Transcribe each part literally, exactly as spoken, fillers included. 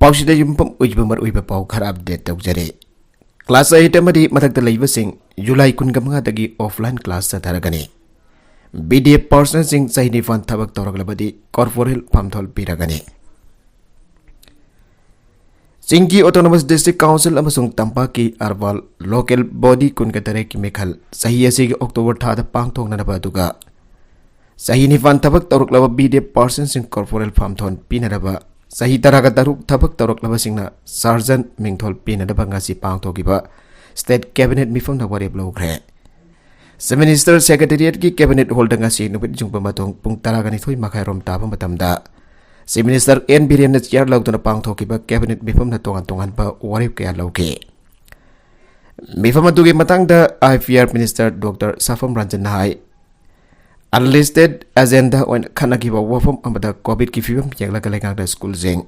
ꯄꯥꯎꯁꯤꯗ ꯌꯨꯝꯐꯝ ꯑꯣꯏꯕ ꯃꯔꯨꯑꯣꯏꯕ ꯄꯥꯎ ꯈꯔ ꯑꯞꯗꯦꯠ ꯇꯧꯖꯔꯤ꯫ ꯀ꯭ꯂꯥꯁ ꯑꯩꯠ ꯑꯃꯗꯤ ꯃꯊꯛꯇ ꯂꯩꯕꯁꯤꯡ ꯖꯨꯂꯥꯏ ꯀꯨꯟꯒ ꯃꯉꯥꯗꯒꯤ ꯑꯣꯐꯂꯥꯏꯟ ꯀ꯭ꯂꯥꯁ ꯆꯠꯊꯔꯒꯅꯤ꯫ ꯕꯤ ꯗꯤ ꯑꯦꯐ ꯄꯥꯔꯁꯅꯦꯜꯁꯤꯡ ꯆꯍꯤ ꯅꯤꯄꯥꯟ ꯊꯕꯛ ꯇꯧꯔꯛꯂꯕꯗꯤ ꯀꯣꯔꯄꯣꯔꯦꯜ ꯐꯝꯊꯣꯜ ꯄꯤꯔꯒꯅꯤ꯫ ꯆꯤꯡꯒꯤ ꯑꯣꯇꯣꯅꯣꯃꯁ ꯗꯤꯁꯇ꯭ꯔꯤꯛ ꯀꯥꯎꯟꯁꯤꯜ ꯑꯃꯁꯨꯡ ꯇꯝꯄꯥꯛꯀꯤ ꯑꯔꯕꯥꯟ ꯂꯣꯀꯦꯜ ꯕꯣꯗꯤ ꯀꯨꯟꯒ ꯇꯔꯦꯠꯀꯤ ꯃꯤꯈꯜ ꯆꯍꯤ ꯑꯁꯤꯒꯤ ꯑꯣꯛꯇꯣꯕꯔ ꯊꯥꯗ ꯄꯥꯡꯊꯣꯛꯅꯅꯕ, ꯑꯗꯨꯒ ꯆꯍꯤ ꯅꯤꯄꯥꯟ ꯊꯕꯛ ꯇꯧꯔꯛꯂꯕ ꯕꯤ ꯗꯤ ꯑꯦꯐ ꯄꯥꯔꯁꯟꯁꯤꯡ ꯀꯣꯔꯄꯣꯔꯦꯜ ꯐꯝꯊꯣꯟ ꯄꯤꯅꯅꯕ, ꯆꯍꯤ ꯇꯔꯥꯒ ꯇꯔꯨꯛ ꯊꯕꯛ ꯇꯧꯔꯛꯂꯕꯁꯤꯡꯅ ꯁꯥꯔꯖꯟ ꯃꯤꯡꯊꯣꯜ ꯄꯤꯅꯅꯕ ꯉꯁꯤ ꯄꯥꯡꯊꯣꯛꯈꯤꯕ ꯁ꯭ꯇꯦꯠ ꯀꯦꯕꯤꯅꯦꯠ ꯃꯤꯐꯝꯅ ꯋꯥꯔꯦꯞ ꯂꯧꯈ꯭ꯔꯦ꯫ ꯆꯤꯐ ꯃꯤꯅꯤꯁꯇꯔ ꯁꯦꯀ꯭ꯔꯦꯇꯦꯔꯤꯌꯦꯠꯀꯤ ꯀꯦꯕꯤꯅꯦꯠ ꯍꯣꯜꯗ ꯉꯁꯤ ꯅꯨꯃꯤꯠ ꯌꯨꯡꯕ ꯃꯇꯨꯡ ꯄꯨꯡ ꯇꯔꯥꯒ ꯅꯤꯊꯣꯏ ꯃꯈꯥꯏꯔꯣꯝ ꯇꯥꯕ ꯃꯇꯝꯗ ꯆꯤꯐ ꯃꯤꯅꯤꯁꯇꯔ ꯑꯦꯟ ꯕꯤꯔꯦꯟꯅ ꯆꯤꯌꯥꯔ ꯂꯧꯗꯨꯅ ꯄꯥꯡꯊꯣꯛꯈꯤꯕ ꯀꯦꯕꯤꯅꯦꯠ ꯃꯤꯐꯝꯅ ꯇꯣꯉꯥꯟ ꯇꯣꯉꯥꯟꯕ ꯋꯥꯔꯦꯞ ꯀꯌꯥ ꯂꯧꯈꯤ꯫ ꯃꯤꯐꯝ ꯑꯗꯨꯒꯤ ꯃꯇꯥꯡꯗ I P R minister doctor Sapam ꯔꯟꯖꯟꯅ ꯍꯥꯏ, ꯑꯟꯂꯤꯁꯇꯦꯗ ꯑꯦꯖꯦꯟꯗꯥ ꯑꯣꯏꯅ ꯈꯟꯅꯈꯤꯕ ꯋꯥꯐꯝ ꯑꯃꯗ ꯀꯣꯚꯤꯗꯀꯤ ꯐꯤꯕꯝ ꯌꯦꯡꯂꯒ ꯂꯩꯉꯥꯛꯅ ꯁ꯭ꯀꯨꯜꯁꯤꯡ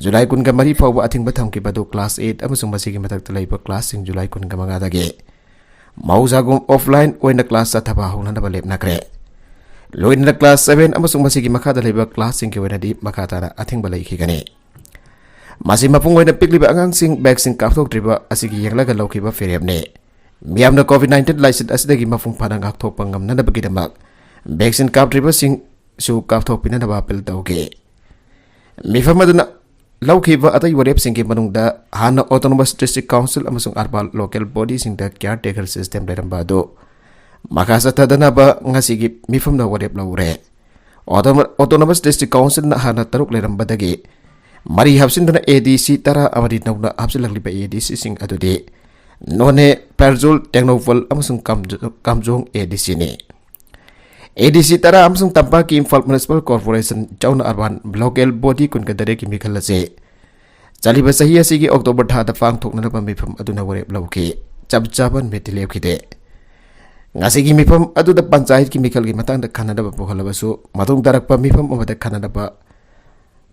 ꯖꯨꯂꯥꯏ ꯀꯨꯟꯒ ꯃꯔꯤ ꯐꯥꯎꯕ ꯑꯊꯤꯡꯕ ꯊꯝꯈꯤꯕ ꯑꯗꯨ ꯀ꯭ꯂꯥꯁ ꯑꯩꯠ ꯑꯃꯁꯨꯡ ꯃꯁꯤꯒꯤ ꯃꯊꯛꯇ ꯂꯩꯕ ꯀ꯭ꯂꯥꯁꯁꯤꯡ ꯖꯨꯂꯥꯏ ꯀꯨꯟꯒ ꯃꯉꯥꯗꯒꯤ ꯃꯍꯧꯁꯥꯒꯨꯝ ꯑꯣꯐꯂꯥꯏꯟ ꯑꯣꯏꯅ ꯀ꯭ꯂꯥꯁ ꯆꯠꯊꯕ ꯍꯧꯅꯅꯕ ꯂꯦꯞꯅꯈ꯭ꯔꯦ꯫ ꯂꯣꯏꯅꯅ ꯀ꯭ꯂꯥꯁ ꯁꯚꯦꯟ ꯑꯃꯁꯨꯡ ꯃꯁꯤꯒꯤ ꯃꯈꯥꯗ ꯂꯩꯕ ꯀ꯭ꯂꯥꯁꯁꯤꯡꯒꯤ ꯑꯣꯏꯅꯗꯤ ꯃꯈꯥ ꯇꯥꯅ ꯑꯊꯤꯡꯕ ꯂꯩꯈꯤꯒꯅꯤ꯫ ꯃꯁꯤ ꯃꯄꯨꯡ ꯑꯣꯏꯅ ꯄꯤꯛꯂꯤꯕ ꯑꯉꯥꯡꯁꯤꯡ ꯚꯦꯛꯁꯤꯟ ꯀꯥꯞꯊꯣꯛꯇ꯭ꯔꯤꯕ ꯑꯁꯤꯒꯤ ꯌꯦꯡꯂꯒ ꯂꯧꯈꯤꯕ ꯐꯤꯔꯦꯞꯅꯤ꯫ ꯃꯤꯌꯥꯝꯅ ꯀꯣꯚꯤꯗ ꯅꯥꯏꯟꯇꯤꯟ ꯂꯥꯏꯆꯠ ꯑꯁꯤꯗꯒꯤ ꯃꯄꯨꯡ ꯐꯥꯅ ꯉꯥꯛꯊꯣꯛꯄ ꯉꯝꯅꯅꯕꯒꯤꯗꯃꯛ ꯚꯦꯛꯁꯤꯟ ꯀꯥꯞꯇ꯭ꯔꯤꯕꯁꯤꯡꯁꯨ ꯀꯥꯞꯊꯣꯛꯄꯤꯅꯅꯕ ꯑꯄꯤꯜ ꯇꯧꯈꯤ꯫ ꯃꯤꯐꯝ ꯑꯗꯨꯅ ꯂꯧꯈꯤꯕ ꯑꯇꯩ ꯋꯥꯔꯦꯞꯁꯤꯡꯒꯤ ꯃꯅꯨꯡꯗ ꯍꯥꯟꯅ ꯑꯣꯇꯣꯅꯣꯃꯁ ꯗꯤꯁꯇ꯭ꯔꯤꯛ ꯀꯥꯎꯟꯁꯤꯜ ꯑꯃꯁꯨꯡ ꯑꯔꯕꯥꯟ ꯂꯣꯀꯦꯜ ꯕꯣꯗꯤꯁꯤꯡꯗ ꯀꯤꯌꯥꯔ ꯇꯦꯀꯔ ꯁꯤꯁꯇꯦꯝ ꯂꯩꯔꯝꯕ ꯑꯗꯨ ꯃꯈꯥ ꯆꯠꯊꯗꯅꯕ ꯉꯁꯤꯒꯤ ꯃꯤꯐꯝꯗ ꯋꯥꯔꯦꯞ ꯂꯧꯔꯦ꯫ ꯑꯣꯇꯣꯅꯣ-, ꯑꯣꯇꯣꯅꯣꯃꯁ ꯗꯤꯁꯇ꯭ꯔꯤꯛ ꯀꯥꯎꯟꯁꯤꯜꯅ ꯍꯥꯟꯅ ꯇꯔꯨꯛ ꯂꯩꯔꯝꯕꯗꯒꯤ ꯃꯔꯤ ꯍꯥꯞꯆꯤꯟꯗꯨꯅ ꯑꯦ ꯗꯤ ꯁꯤ ꯇꯔꯥ ꯑꯃꯗꯤ ꯅꯧꯅ ꯍꯥꯞꯆꯤꯜꯂꯛꯂꯤꯕ ꯑꯦ ꯗꯤ ꯁꯤꯁꯤꯡ ꯑꯗꯨꯗꯤ ꯅꯣꯅꯦ, ꯄꯦꯔꯖꯣꯜ, ꯇꯦꯡꯅꯧꯄꯜ ꯑꯃꯁꯨꯡ ꯀꯥꯝꯖ-, ꯀꯥꯝꯖꯣꯡ ꯑꯦ ꯗꯤ ꯁꯤꯅꯤ꯫ ꯑꯦ ꯗꯤ ꯁꯤ ꯇꯔꯥ ꯑꯃꯁꯨꯡ ꯇꯝꯄꯥꯛꯀꯤ ꯏꯝꯐꯥꯜ ꯃ꯭ꯌꯨꯅꯤꯁꯤꯄꯥꯜ ꯀꯣꯔꯄꯣꯔꯦꯁꯟ ꯆꯥꯎꯅ ꯑꯔꯕꯥꯟ ꯂꯣꯀꯦꯜ ꯕꯣꯗꯤ ꯀꯨꯟꯒ ꯇꯔꯦꯠꯀꯤ ꯃꯤꯈꯜ ꯑꯁꯤ ꯆꯠꯂꯤꯕ ꯆꯍꯤ ꯑꯁꯤꯒꯤ ꯑꯣꯛꯇꯣꯕꯔ ꯊꯥꯗ ꯄꯥꯡꯊꯣꯛꯅꯅꯕ ꯃꯤꯐꯝ ꯑꯗꯨꯅ ꯋꯥꯔꯦꯞ ꯂꯧꯈꯤ꯫ ꯆꯞ ꯆꯥꯕ ꯅꯨꯃꯤꯠꯇꯤ ꯂꯦꯞꯈꯤꯗꯦ꯫ ꯉꯁꯤꯒꯤ ꯃꯤꯐꯝ ꯑꯗꯨꯗ ꯄꯟꯆꯥꯌꯠꯀꯤ ꯃꯤꯈꯜꯒꯤ ꯃꯇꯥꯡꯗ ꯈꯟꯅꯅꯕ ꯄꯨꯈꯠꯂꯕꯁꯨ, ꯃꯇꯨꯡ ꯇꯥꯔꯛꯄ ꯃꯤꯐꯝ ꯑꯃꯗ ꯈꯟꯅꯅꯕ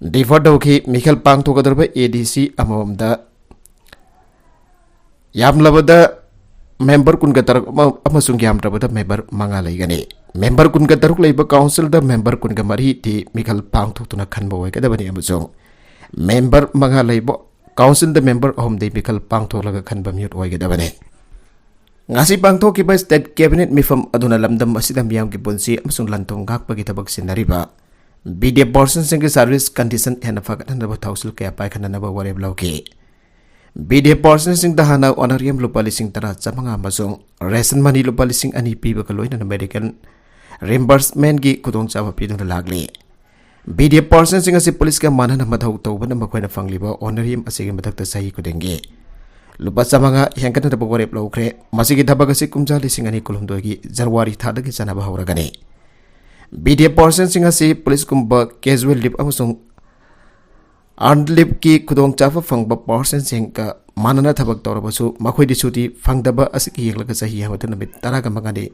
ꯗꯤꯐꯔ ꯇꯧꯈꯤ꯫ ꯃꯤꯈꯜ ꯄꯥꯡꯊꯣꯛꯀꯗꯧꯔꯤꯕ ꯑꯦ ꯗꯤ ꯁꯤ ꯑꯃꯃꯝꯗ ꯌꯥꯝꯂꯕꯗ ꯃꯦꯝꯕꯔ ꯀꯨꯟꯒ ꯇꯔꯨꯛ ꯑꯃ-, ꯑꯃꯁꯨꯡ ꯌꯥꯝꯗ꯭ꯔꯕꯗ ꯃꯦꯝꯕꯔ ꯃꯉꯥ ꯂꯩꯒꯅꯤ꯫ ꯃꯦꯝꯕꯔ ꯀꯨꯟꯒ ꯇꯔꯨꯛ ꯂꯩꯕ ꯀꯥꯎꯟꯁꯤꯜꯗ ꯃꯦꯝꯕꯔ ꯀꯨꯟꯒ ꯃꯔꯤꯗꯤ ꯃꯤꯈꯜ ꯄꯥꯡꯊꯣꯛꯇꯨꯅ ꯈꯟꯕ ꯑꯣꯏꯒꯗꯕꯅꯤ ꯑꯃꯁꯨꯡ ꯃꯦꯝꯕꯔ ꯃꯉꯥ ꯂꯩꯕ ꯀꯥꯎꯟꯁꯤꯜꯗ ꯃꯦꯝꯕꯔ ꯑꯍꯨꯝꯗꯒꯤ ꯃꯤꯈꯜ ꯄꯥꯡꯊꯣꯛꯂꯒ ꯈꯟꯕ ꯃꯤꯍꯨꯠ ꯑꯣꯏꯒꯗꯕꯅꯤ꯫ ꯉꯁꯤ ꯄꯥꯡꯊꯣꯛꯈꯤꯕ ꯁ꯭ꯇꯦꯠ ꯀꯦꯕꯤꯅꯦꯠ ꯃꯤꯐꯝ ꯑꯗꯨꯅ ꯂꯝꯗꯝ ꯑꯁꯤꯗ ꯃꯤꯌꯥꯝꯒꯤ ꯄꯨꯟꯁꯤ ꯑꯃꯁꯨꯡ ꯂꯟ ꯊꯨꯝ ꯉꯥꯛꯄꯒꯤ ꯊꯕꯛ ꯁꯤꯟꯅꯔꯤꯕ ꯕꯤ ꯗꯤ ꯑꯦꯐ ꯄꯥꯔꯁꯟꯁꯤꯡꯒꯤ ꯁꯥꯔꯚꯤꯁ ꯀꯟꯗꯤꯁꯟ ꯍꯦꯟꯅ ꯐꯒꯠꯍꯟꯅꯕ ꯊꯧꯁꯤꯜ ꯀꯌꯥ ꯄꯥꯏꯈꯠꯅꯅꯕ ꯋꯥꯔꯦꯞ ꯂꯧꯈꯤ꯫ ꯕꯤ ꯗꯤ ꯑꯦꯐ ꯄꯥꯔꯁꯟꯁꯤꯡꯗ ꯍꯥꯟꯅ ꯑꯣꯅꯔꯤꯌꯝ ꯂꯨꯄꯥ ꯂꯤꯁꯤꯡ ꯇꯔꯥ ꯆꯥꯃꯉꯥ ꯑꯃꯁꯨꯡ ꯔꯦꯁꯟ ꯃꯅꯤ ꯂꯨꯄꯥ ꯂꯤꯁꯤꯡ ꯑꯅꯤ ꯄꯤꯕꯒ ꯂꯣꯏꯅꯅ ꯃꯦꯗꯤꯀꯦꯜ ꯔꯤꯝꯕꯔꯁꯃꯦꯟꯒꯤ ꯈꯨꯗꯣꯡꯆꯥꯕ ꯄꯤꯗꯨꯅ ꯂꯥꯛꯂꯤ꯫ ꯕꯤ ꯗꯤ ꯑꯦꯐ ꯄꯥꯔꯁꯟꯁꯤꯡ ꯑꯁꯤ ꯄꯨꯂꯤꯁꯀ ꯃꯥꯟꯅꯅ ꯃꯊꯧ ꯇꯧꯕꯅ ꯃꯈꯣꯏꯅ ꯐꯪꯂꯤꯕ ꯑꯣꯅꯔꯤꯌꯝ ꯑꯁꯤꯒꯤ ꯃꯊꯛꯇ ꯆꯍꯤ ꯈꯨꯗꯤꯡꯒꯤ ꯂꯨꯄꯥ ꯆꯥꯃꯉꯥ ꯍꯦꯟꯒꯠꯅꯅꯕ ꯋꯥꯔꯦꯞ ꯂꯧꯈ꯭ꯔꯦ꯫ ꯃꯁꯤꯒꯤ ꯊꯕꯛ ꯑꯁꯤ ꯀꯨꯝꯖꯥ ꯂꯤꯁꯤꯡ ꯑꯅꯤ ꯀꯨꯟꯍꯨꯝꯗꯣꯏꯒꯤ ꯖꯅꯋꯥꯔꯤ ꯊꯥꯗꯒꯤ ꯆꯠꯅꯕ ꯍꯧꯔꯒꯅꯤ꯫ ꯕꯤ ꯗꯤ ꯑꯦꯐ ꯄꯥꯔꯁꯟꯁꯤꯡ ꯑꯁꯤ ꯄꯨꯂꯤꯁꯀꯨꯝꯕ ꯀꯦꯖꯨꯋꯦꯜ ꯂꯤꯞ ꯑꯃꯁꯨꯡ ꯑꯥꯔꯟ ꯂꯤꯞꯀꯤ ꯈꯨꯗꯣꯡꯆꯥꯕ ꯐꯪꯕ ꯄꯥꯔꯁꯟꯁꯤꯡꯒ ꯃꯥꯟꯅꯅ ꯊꯕꯛ ꯇꯧꯔꯕꯁꯨ, ꯃꯈꯣꯏꯗꯤ ꯁꯨꯇꯤ ꯐꯪꯗꯕ ꯑꯁꯤꯒꯤ ꯌꯦꯡꯂꯒ ꯆꯍꯤ ꯑꯃꯗ ꯅꯨꯃꯤꯠ ꯇꯔꯥꯒ ꯃꯉꯥꯅꯤ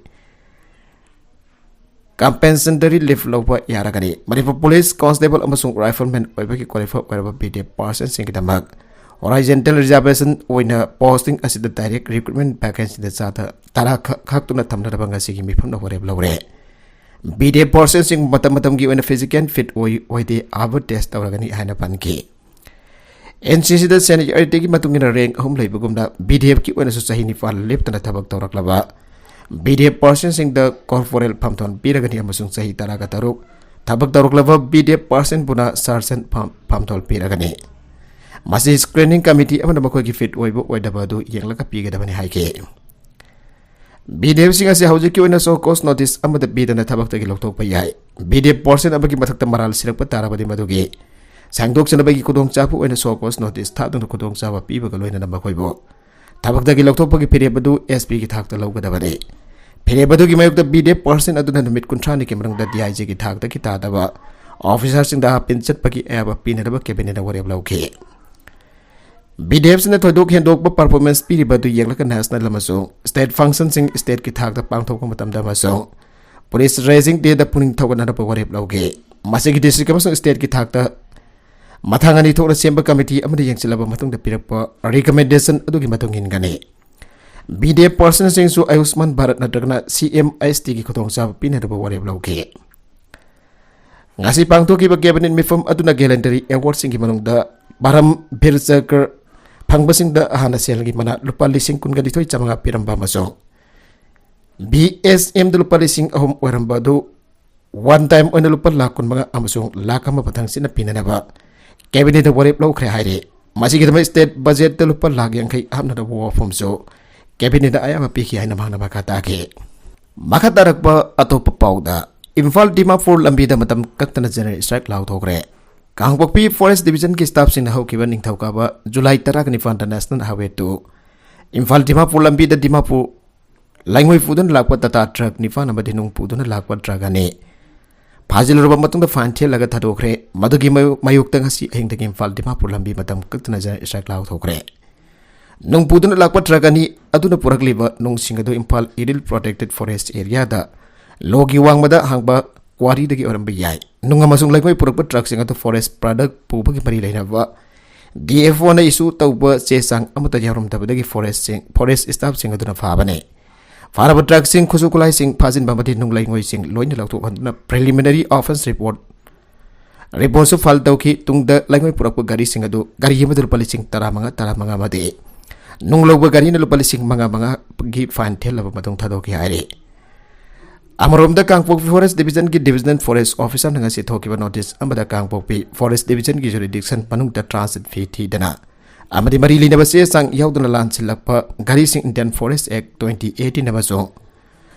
ꯀꯝꯄꯦꯟꯁꯦꯇꯔꯤ ꯂꯤꯐ ꯂꯧꯕ ꯌꯥꯔꯒꯅꯤ꯫ ꯃꯅꯤꯄꯨꯔ ꯄꯨꯂꯤꯁ ꯀꯣꯟꯁꯇꯦꯕꯜ ꯑꯃꯁꯨꯡ ꯔꯥꯏꯐꯜꯃꯦꯟ ꯑꯣꯏꯕꯒꯤ ꯀ꯭ꯋꯥꯂꯤꯐꯥꯏ ꯑꯣꯏꯔꯕ ꯕꯤ ꯗꯤ ꯑꯦꯐ ꯄꯥꯔꯁꯟꯁꯤꯡꯒꯤꯗꯃꯛ ꯍꯣꯔꯥꯏꯖꯦꯟꯇꯦꯜ ꯔꯤꯖꯥꯔꯕꯦꯁꯟ ꯑꯣꯏꯅ ꯄꯣꯁꯇꯤꯡ ꯑꯁꯤꯗ ꯗꯥꯏꯔꯦꯛ ꯔꯤꯀ꯭ꯔꯨꯠꯃꯦꯟ ꯚꯦꯀꯦꯟꯁꯤꯗ ꯆꯥꯗ ꯇꯔꯥ ꯈꯛ ꯈꯥꯛꯇꯨꯅ ꯊꯝꯅꯅꯕ ꯉꯁꯤꯒꯤ ꯃꯤꯐꯝꯅ ꯋꯥꯔꯦꯞ ꯂꯧꯔꯦ꯫ ꯕꯤ ꯗꯤ ꯑꯦꯐ ꯄꯥꯔꯁꯟꯁꯤꯡ ꯃꯇꯝ ꯃꯇꯝꯒꯤ ꯑꯣꯏꯅ ꯐꯤꯖꯤꯀꯦꯜ ꯐꯤꯠ ꯑꯣꯏ ꯑꯣꯏꯗꯦ ꯑꯥꯕ ꯇꯦꯁ ꯇꯧꯔꯒꯅꯤ ꯍꯥꯏꯅ ꯄꯟꯈꯤ꯫ ꯑꯦꯟ ꯁꯤ ꯁꯤꯗ ꯁꯦꯅꯤꯌꯔꯤꯇꯤꯒꯤ ꯃꯇꯨꯡ ꯏꯟꯅ ꯔꯦꯡꯛ ꯑꯍꯨꯝ ꯂꯩꯕꯒꯨꯝꯅ ꯕꯤ ꯗꯤ ꯑꯦꯐꯀꯤ ꯑꯣꯏꯅꯁꯨ ꯆꯍꯤ ꯅꯤꯄꯥꯟ ꯂꯦꯞꯇꯅ ꯊꯕꯛ ꯇꯧꯔꯛꯂꯕ ꯕꯤ ꯗꯤ ꯑꯦꯐ ꯄꯥꯔꯁꯟꯁꯤꯡꯗ ꯀꯣꯔꯄꯣꯔꯦꯜ ꯐꯝꯊꯣꯟ ꯄꯤꯔꯒꯅꯤ ꯑꯃꯁꯨꯡ ꯆꯍꯤ ꯇꯔꯥꯒ ꯇꯔꯨꯛ ꯊꯕꯛ ꯇꯧꯔꯛꯂꯕ ꯕꯤ ꯗꯤ ꯑꯦꯐ ꯄꯥꯔꯁꯟꯕꯨꯅ ꯁꯥꯔꯖꯦꯟ ꯐꯝ-, ꯐꯝꯊꯣꯟ ꯄꯤꯔꯒꯅꯤ꯫ ꯃꯁꯤ ꯁ꯭ꯀ꯭ꯔꯤꯅꯤꯡ ꯀꯃꯤꯇꯤ ꯑꯃꯅ ꯃꯈꯣꯏꯒꯤ ꯐꯤꯠ ꯑꯣꯏꯕ ꯑꯣꯏꯗꯕ ꯑꯗꯨ ꯌꯦꯡꯂꯒ ꯄꯤꯒꯗꯕꯅꯤ ꯍꯥꯏꯈꯤ꯫ ꯕꯤ ꯗꯤ ꯑꯦꯐꯁꯤꯡ ꯑꯁꯤ ꯍꯧꯖꯤꯛꯀꯤ ꯑꯣꯏꯅ ꯁꯣ ꯀꯣꯁ ꯅꯣꯇꯤꯁ ꯑꯃꯗ ꯄꯤꯗꯅ ꯊꯕꯛꯇꯒꯤ ꯂꯧꯊꯣꯛꯄ ꯌꯥꯏ꯫ ꯕꯤ ꯗꯤ ꯑꯦꯐ ꯄꯥꯔꯁꯟ ꯑꯃꯒꯤ ꯃꯊꯛꯇ ꯃꯔꯥꯜ ꯁꯤꯔꯛꯄ ꯇꯥꯔꯕꯗꯤ ꯃꯗꯨꯒꯤ ꯁꯦꯡꯗꯣꯛꯆꯅꯕꯒꯤ ꯈꯨꯗꯣꯡꯆꯥꯕ ꯑꯣꯏꯅ ꯁꯣ ꯀꯣꯁ ꯅꯣꯇꯤꯁ ꯊꯥꯗꯨꯅ ꯈꯨꯗꯣꯡꯆꯥꯕ ꯄꯤꯕꯒ ꯂꯣꯏꯅꯅ ꯃꯈꯣꯏꯕꯨ ꯊꯕꯛꯇꯒꯤ ꯂꯧꯊꯣꯛꯄꯒꯤ ꯐꯤꯔꯦꯞ ꯑꯗꯨ ꯑꯦꯁ ꯄꯤꯒꯤ ꯊꯥꯛꯇ ꯂꯧꯒꯗꯕꯅꯤ꯫ ꯐꯤꯔꯦꯞ ꯑꯗꯨꯒꯤ ꯃꯥꯌꯣꯛꯇ ꯕꯤ ꯗꯤ ꯑꯦꯐ ꯄꯥꯔꯁꯟ ꯑꯗꯨꯅ ꯅꯨꯃꯤꯠ ꯀꯨꯟꯊ꯭ꯔꯥꯅꯤꯒꯤ ꯃꯅꯨꯡꯗ ꯗꯤ ꯑꯥꯏ ꯖꯤꯒꯤ ꯊꯥꯛꯇꯒꯤ ꯇꯥꯗꯕ ꯑꯣꯐꯤꯁꯥꯔꯁꯤꯡꯗ ꯍꯥꯞꯄꯤꯟ ꯆꯠꯄꯒꯤ ꯑꯌꯥꯕ ꯄꯤꯅꯅꯕ ꯀꯦꯕꯤꯅꯦꯠꯅ ꯋꯥꯔꯦꯞ ꯂꯧꯈꯤ꯫ ꯕꯤ ꯗꯤ ꯑꯦꯐꯁꯤꯅ ꯊꯣꯏꯗꯣꯛ ꯍꯦꯟꯗꯣꯛꯄ ꯄꯔꯐꯣꯔꯃꯦꯟꯁ ꯄꯤꯔꯤꯕ ꯑꯗꯨ ꯌꯦꯡꯂꯒ ꯅꯦꯁꯅꯦꯜ ꯑꯃꯁꯨꯡ ꯁ꯭ꯇꯦꯠ ꯐꯪꯁꯟꯁꯤꯡ ꯁ꯭ꯇꯦꯠꯀꯤ ꯊꯥꯛꯇ ꯄꯥꯡꯊꯣꯛꯄ ꯃꯇꯝꯗ ꯑꯃꯁꯨꯡ ꯄꯨꯂꯤꯁ ꯔꯦꯖꯤꯡ ꯗꯦꯗ ꯄꯨꯛꯅꯤꯡ ꯊꯧꯒꯠꯅꯅꯕ ꯋꯥꯔꯦꯞ ꯂꯧꯈꯤ꯫ ꯃꯁꯤꯒꯤ ꯗꯤꯁꯇ꯭ꯔꯤꯛ ꯑꯃꯁꯨꯡ ꯁ꯭ꯇꯦꯠꯀꯤ ꯊꯥꯛꯇ ꯃꯊꯪ ꯑꯅꯤ ꯊꯣꯛꯅ ꯁꯦꯝꯕ ꯀꯃꯤꯇꯤ ꯑꯃꯅ ꯌꯦꯡꯁꯤꯜꯂꯕ ꯃꯇꯨꯡꯗ ꯄꯤꯔꯛꯄ ꯔꯤꯀꯃꯦꯟꯗꯦꯁꯟ ꯑꯗꯨꯒꯤ ꯃꯇꯨꯡ ꯏꯟꯒꯅꯤ꯫ ꯕꯤ ꯗꯤ ꯑꯦꯐ ꯄꯥꯔꯁꯟꯁꯤꯡꯁꯨ ꯑꯌꯨꯁꯃꯥꯟ ꯚꯥꯔꯠ ꯅꯠꯇ꯭ꯔꯒꯅ ꯁꯤ ꯑꯦꯝ ꯑꯦꯁ ꯇꯤꯒꯤ ꯈꯨꯗꯣꯡꯆꯥꯕ ꯄꯤꯅꯅꯕ ꯋꯥꯔꯦꯞ ꯂꯧꯈꯤ꯫ ꯉꯁꯤ ꯄꯥꯡꯊꯣꯛꯈꯤꯕ cabinet ꯃꯤꯐꯝ ꯑꯗꯨꯅ gallantry awardꯁꯤꯡꯒꯤ ꯃꯅꯨꯡꯗ ꯄꯔꯝ ꯚꯤꯔ ꯆꯀ꯭ꯔ ꯐꯪꯕꯁꯤꯡꯗ ꯑꯍꯥꯟꯅ ꯁꯦꯜꯒꯤ ꯃꯅꯥ ꯂꯨꯄꯥ ꯂꯤꯁꯤꯡ ꯀꯨꯟꯒ ꯅꯤꯊꯣꯏ ꯆꯥꯃꯉꯥ ꯄꯤꯔꯝꯕ ꯑꯃꯁꯨꯡ B S Mꯗ ꯂꯨꯄꯥ ꯂꯤꯁꯤꯡ ꯑꯍꯨꯝ ꯑꯣꯏꯔꯝꯕ ꯑꯗꯨ one time ꯑꯣꯏꯅ ꯂꯨꯄꯥ ꯂꯥꯈ ꯀꯨꯟꯃꯉꯥ ꯑꯃꯁꯨꯡ ꯂꯥꯈ ꯑꯃ ꯃꯊꯪꯁꯤꯠꯅ ꯄꯤꯅꯅꯕ cabinetꯇ ꯋꯥꯔꯦꯞ ꯂꯧꯈ꯭ꯔꯦ ꯍꯥꯏꯔꯤ꯫ ꯃꯁꯤꯒꯤꯗꯃꯛ state budgetꯇ ꯂꯨꯄꯥ ꯂꯥꯈ ꯌꯥꯡꯈꯩ ꯍꯥꯞꯅꯅꯕ ꯋꯥꯐꯝꯁꯨ cabinetꯇ ꯑꯌꯥꯕ ꯄꯤꯈꯤ ꯍꯥꯏꯅ ꯃꯍꯥꯛꯅ ꯃꯈꯥ ꯇꯥꯈꯤ꯫ ꯃꯈꯥ ꯇꯥꯔꯛꯄ ꯑꯇꯣꯞꯄ ꯄꯥꯎꯗ, ꯏꯝꯐꯥꯜ ꯗꯤꯃꯥꯄꯨꯔ ꯂꯝꯕꯤꯗ ꯃꯇꯝ ꯀꯛꯇꯅ general strike ꯂꯥꯎꯊꯣꯛꯈ꯭ꯔꯦ꯫ ꯀꯥꯡꯄꯣꯛꯄꯤ forest divisionꯒꯤ staffꯁꯤꯡꯅ ꯍꯧꯈꯤꯕ ꯅꯤꯡꯊꯧꯀꯥꯕ July ꯇꯔꯥꯒ ꯅꯤꯄꯥꯟꯗ National Highway two Imphal Dimapur ꯂꯝꯕꯤꯗ ꯗꯤꯃꯥꯄꯨꯔ ꯂꯩꯉꯣꯏ ꯄꯨꯗꯨꯅ ꯂꯥꯛꯄ Tata truck ꯅꯤꯄꯥꯟ ꯑꯃꯗꯤ ꯅꯨꯡ ꯄꯨꯗꯨꯅ ꯂꯥꯛꯄ truck ꯑꯅꯤ ꯐꯥꯖꯤꯜꯂꯨꯔꯕ ꯃꯇꯨꯡꯗ fine ꯊꯤꯍꯜꯂꯒ ꯊꯥꯗꯣꯛꯈ꯭ꯔꯦ꯫ ꯃꯗꯨꯒꯤ ꯃꯥꯌꯣ-, ꯃꯥꯌꯣꯛꯇ ꯉꯁꯤ ꯑꯍꯤꯡꯗꯒꯤ ꯏꯝꯐꯥꯜ ꯗꯤꯃꯥꯄꯨꯔ ꯂꯝꯕꯤ ꯃꯇꯝ ꯀꯛꯇꯅ general strike ꯂꯥꯎꯊꯣꯛꯈ꯭ꯔꯦ꯫ ꯅꯨꯡ ꯄꯨꯗꯨꯅ ꯂꯥꯛꯄ truck ꯑꯅꯤ ꯑꯗꯨꯅ ꯄꯨꯔꯛꯂꯤꯕ ꯅꯨꯡꯁꯤꯡ ꯑꯗꯨ ꯏꯝꯐꯥꯜ Edil Protected Forest Areaꯗ ꯂꯣꯒꯤ ꯋꯥꯡꯃꯗ ꯍꯥꯡꯕ quarryꯗꯒꯤ ꯑꯣꯏꯔꯝꯕ ꯌꯥꯏ꯫ ꯅꯨꯡ ꯑꯃꯁꯨꯡ ꯂꯩꯉꯣꯏ ꯄꯨꯔꯛꯄ truckꯁꯤꯡ ꯑꯗꯨ forest product ꯄꯨꯕꯒꯤ ꯃꯔꯤ ꯂꯩꯅꯕ D F Oꯅ issue ꯇꯧꯕ ꯆꯦ ꯆꯥꯡ ꯑꯃꯠꯇ ꯌꯥꯎꯔꯝꯗꯕꯗꯒꯤ forestꯁꯤꯡ, forest staffꯁꯤꯡ ꯑꯗꯨꯅ ꯐꯥꯕꯅꯤ꯫ ꯐꯥꯔꯕ truckꯁꯤꯡ, ꯈꯨꯠꯁꯨ ꯈꯨꯠꯂꯥꯏꯁꯤꯡ ꯐꯥꯖꯤꯟꯕ ꯑꯃꯗꯤ ꯅꯨꯡ ꯂꯩꯉꯣꯏꯁꯤꯡ ꯂꯣꯏꯅ ꯂꯧꯊꯣꯛꯍꯟꯗꯨꯅ preliminary offence report, reportꯁꯨ file ꯇꯧꯈꯤ꯫ ꯇꯨꯡꯗ ꯂꯩꯉꯣꯏ ꯄꯨꯔꯛꯄ ꯒꯥꯔꯤꯁꯤꯡ ꯑꯗꯨ ꯒꯥꯔꯤ ꯑꯃꯗ ꯂꯨꯄꯥ ꯂꯤꯁꯤꯡ ꯇꯔꯥꯃꯉꯥ, ꯇꯔꯥꯃꯉꯥ ꯑꯃꯗꯤ ꯅꯨꯡ ꯂꯧꯕ ꯒꯥꯔꯤꯅ ꯂꯨꯄꯥ ꯂꯤꯁꯤꯡ ꯃꯉꯥ ꯃꯉꯥꯒꯤ fine ꯊꯤꯍꯜꯂꯕ ꯃꯇꯨꯡ ꯊꯥꯗꯣꯛꯈꯤ ꯍꯥꯏꯔꯤ꯫ ꯑꯃꯔꯣꯝꯗ ꯀꯥꯡꯄꯣꯛꯄꯤ forest divisionꯒꯤ divisional forest officerꯅ ꯉꯁꯤ ꯊꯣꯛꯈꯤꯕ notice ꯑꯃꯗ ꯀꯥꯡꯄꯣꯛꯄꯤ forest divisionꯒꯤ jurisdiction ꯃꯅꯨꯡꯗ transit fee ꯊꯤꯗꯅ ꯑꯃꯗꯤ ꯃꯔꯤ ꯂꯩꯅꯕ ꯆꯦ ꯆꯥꯡ ꯌꯥꯎꯗꯅ ꯂꯥꯟꯁꯤꯜꯂꯛꯄ ꯒꯥꯔꯤꯁꯤꯡ Indian Forest Act twenty eighteen ꯑꯃꯁꯨꯡ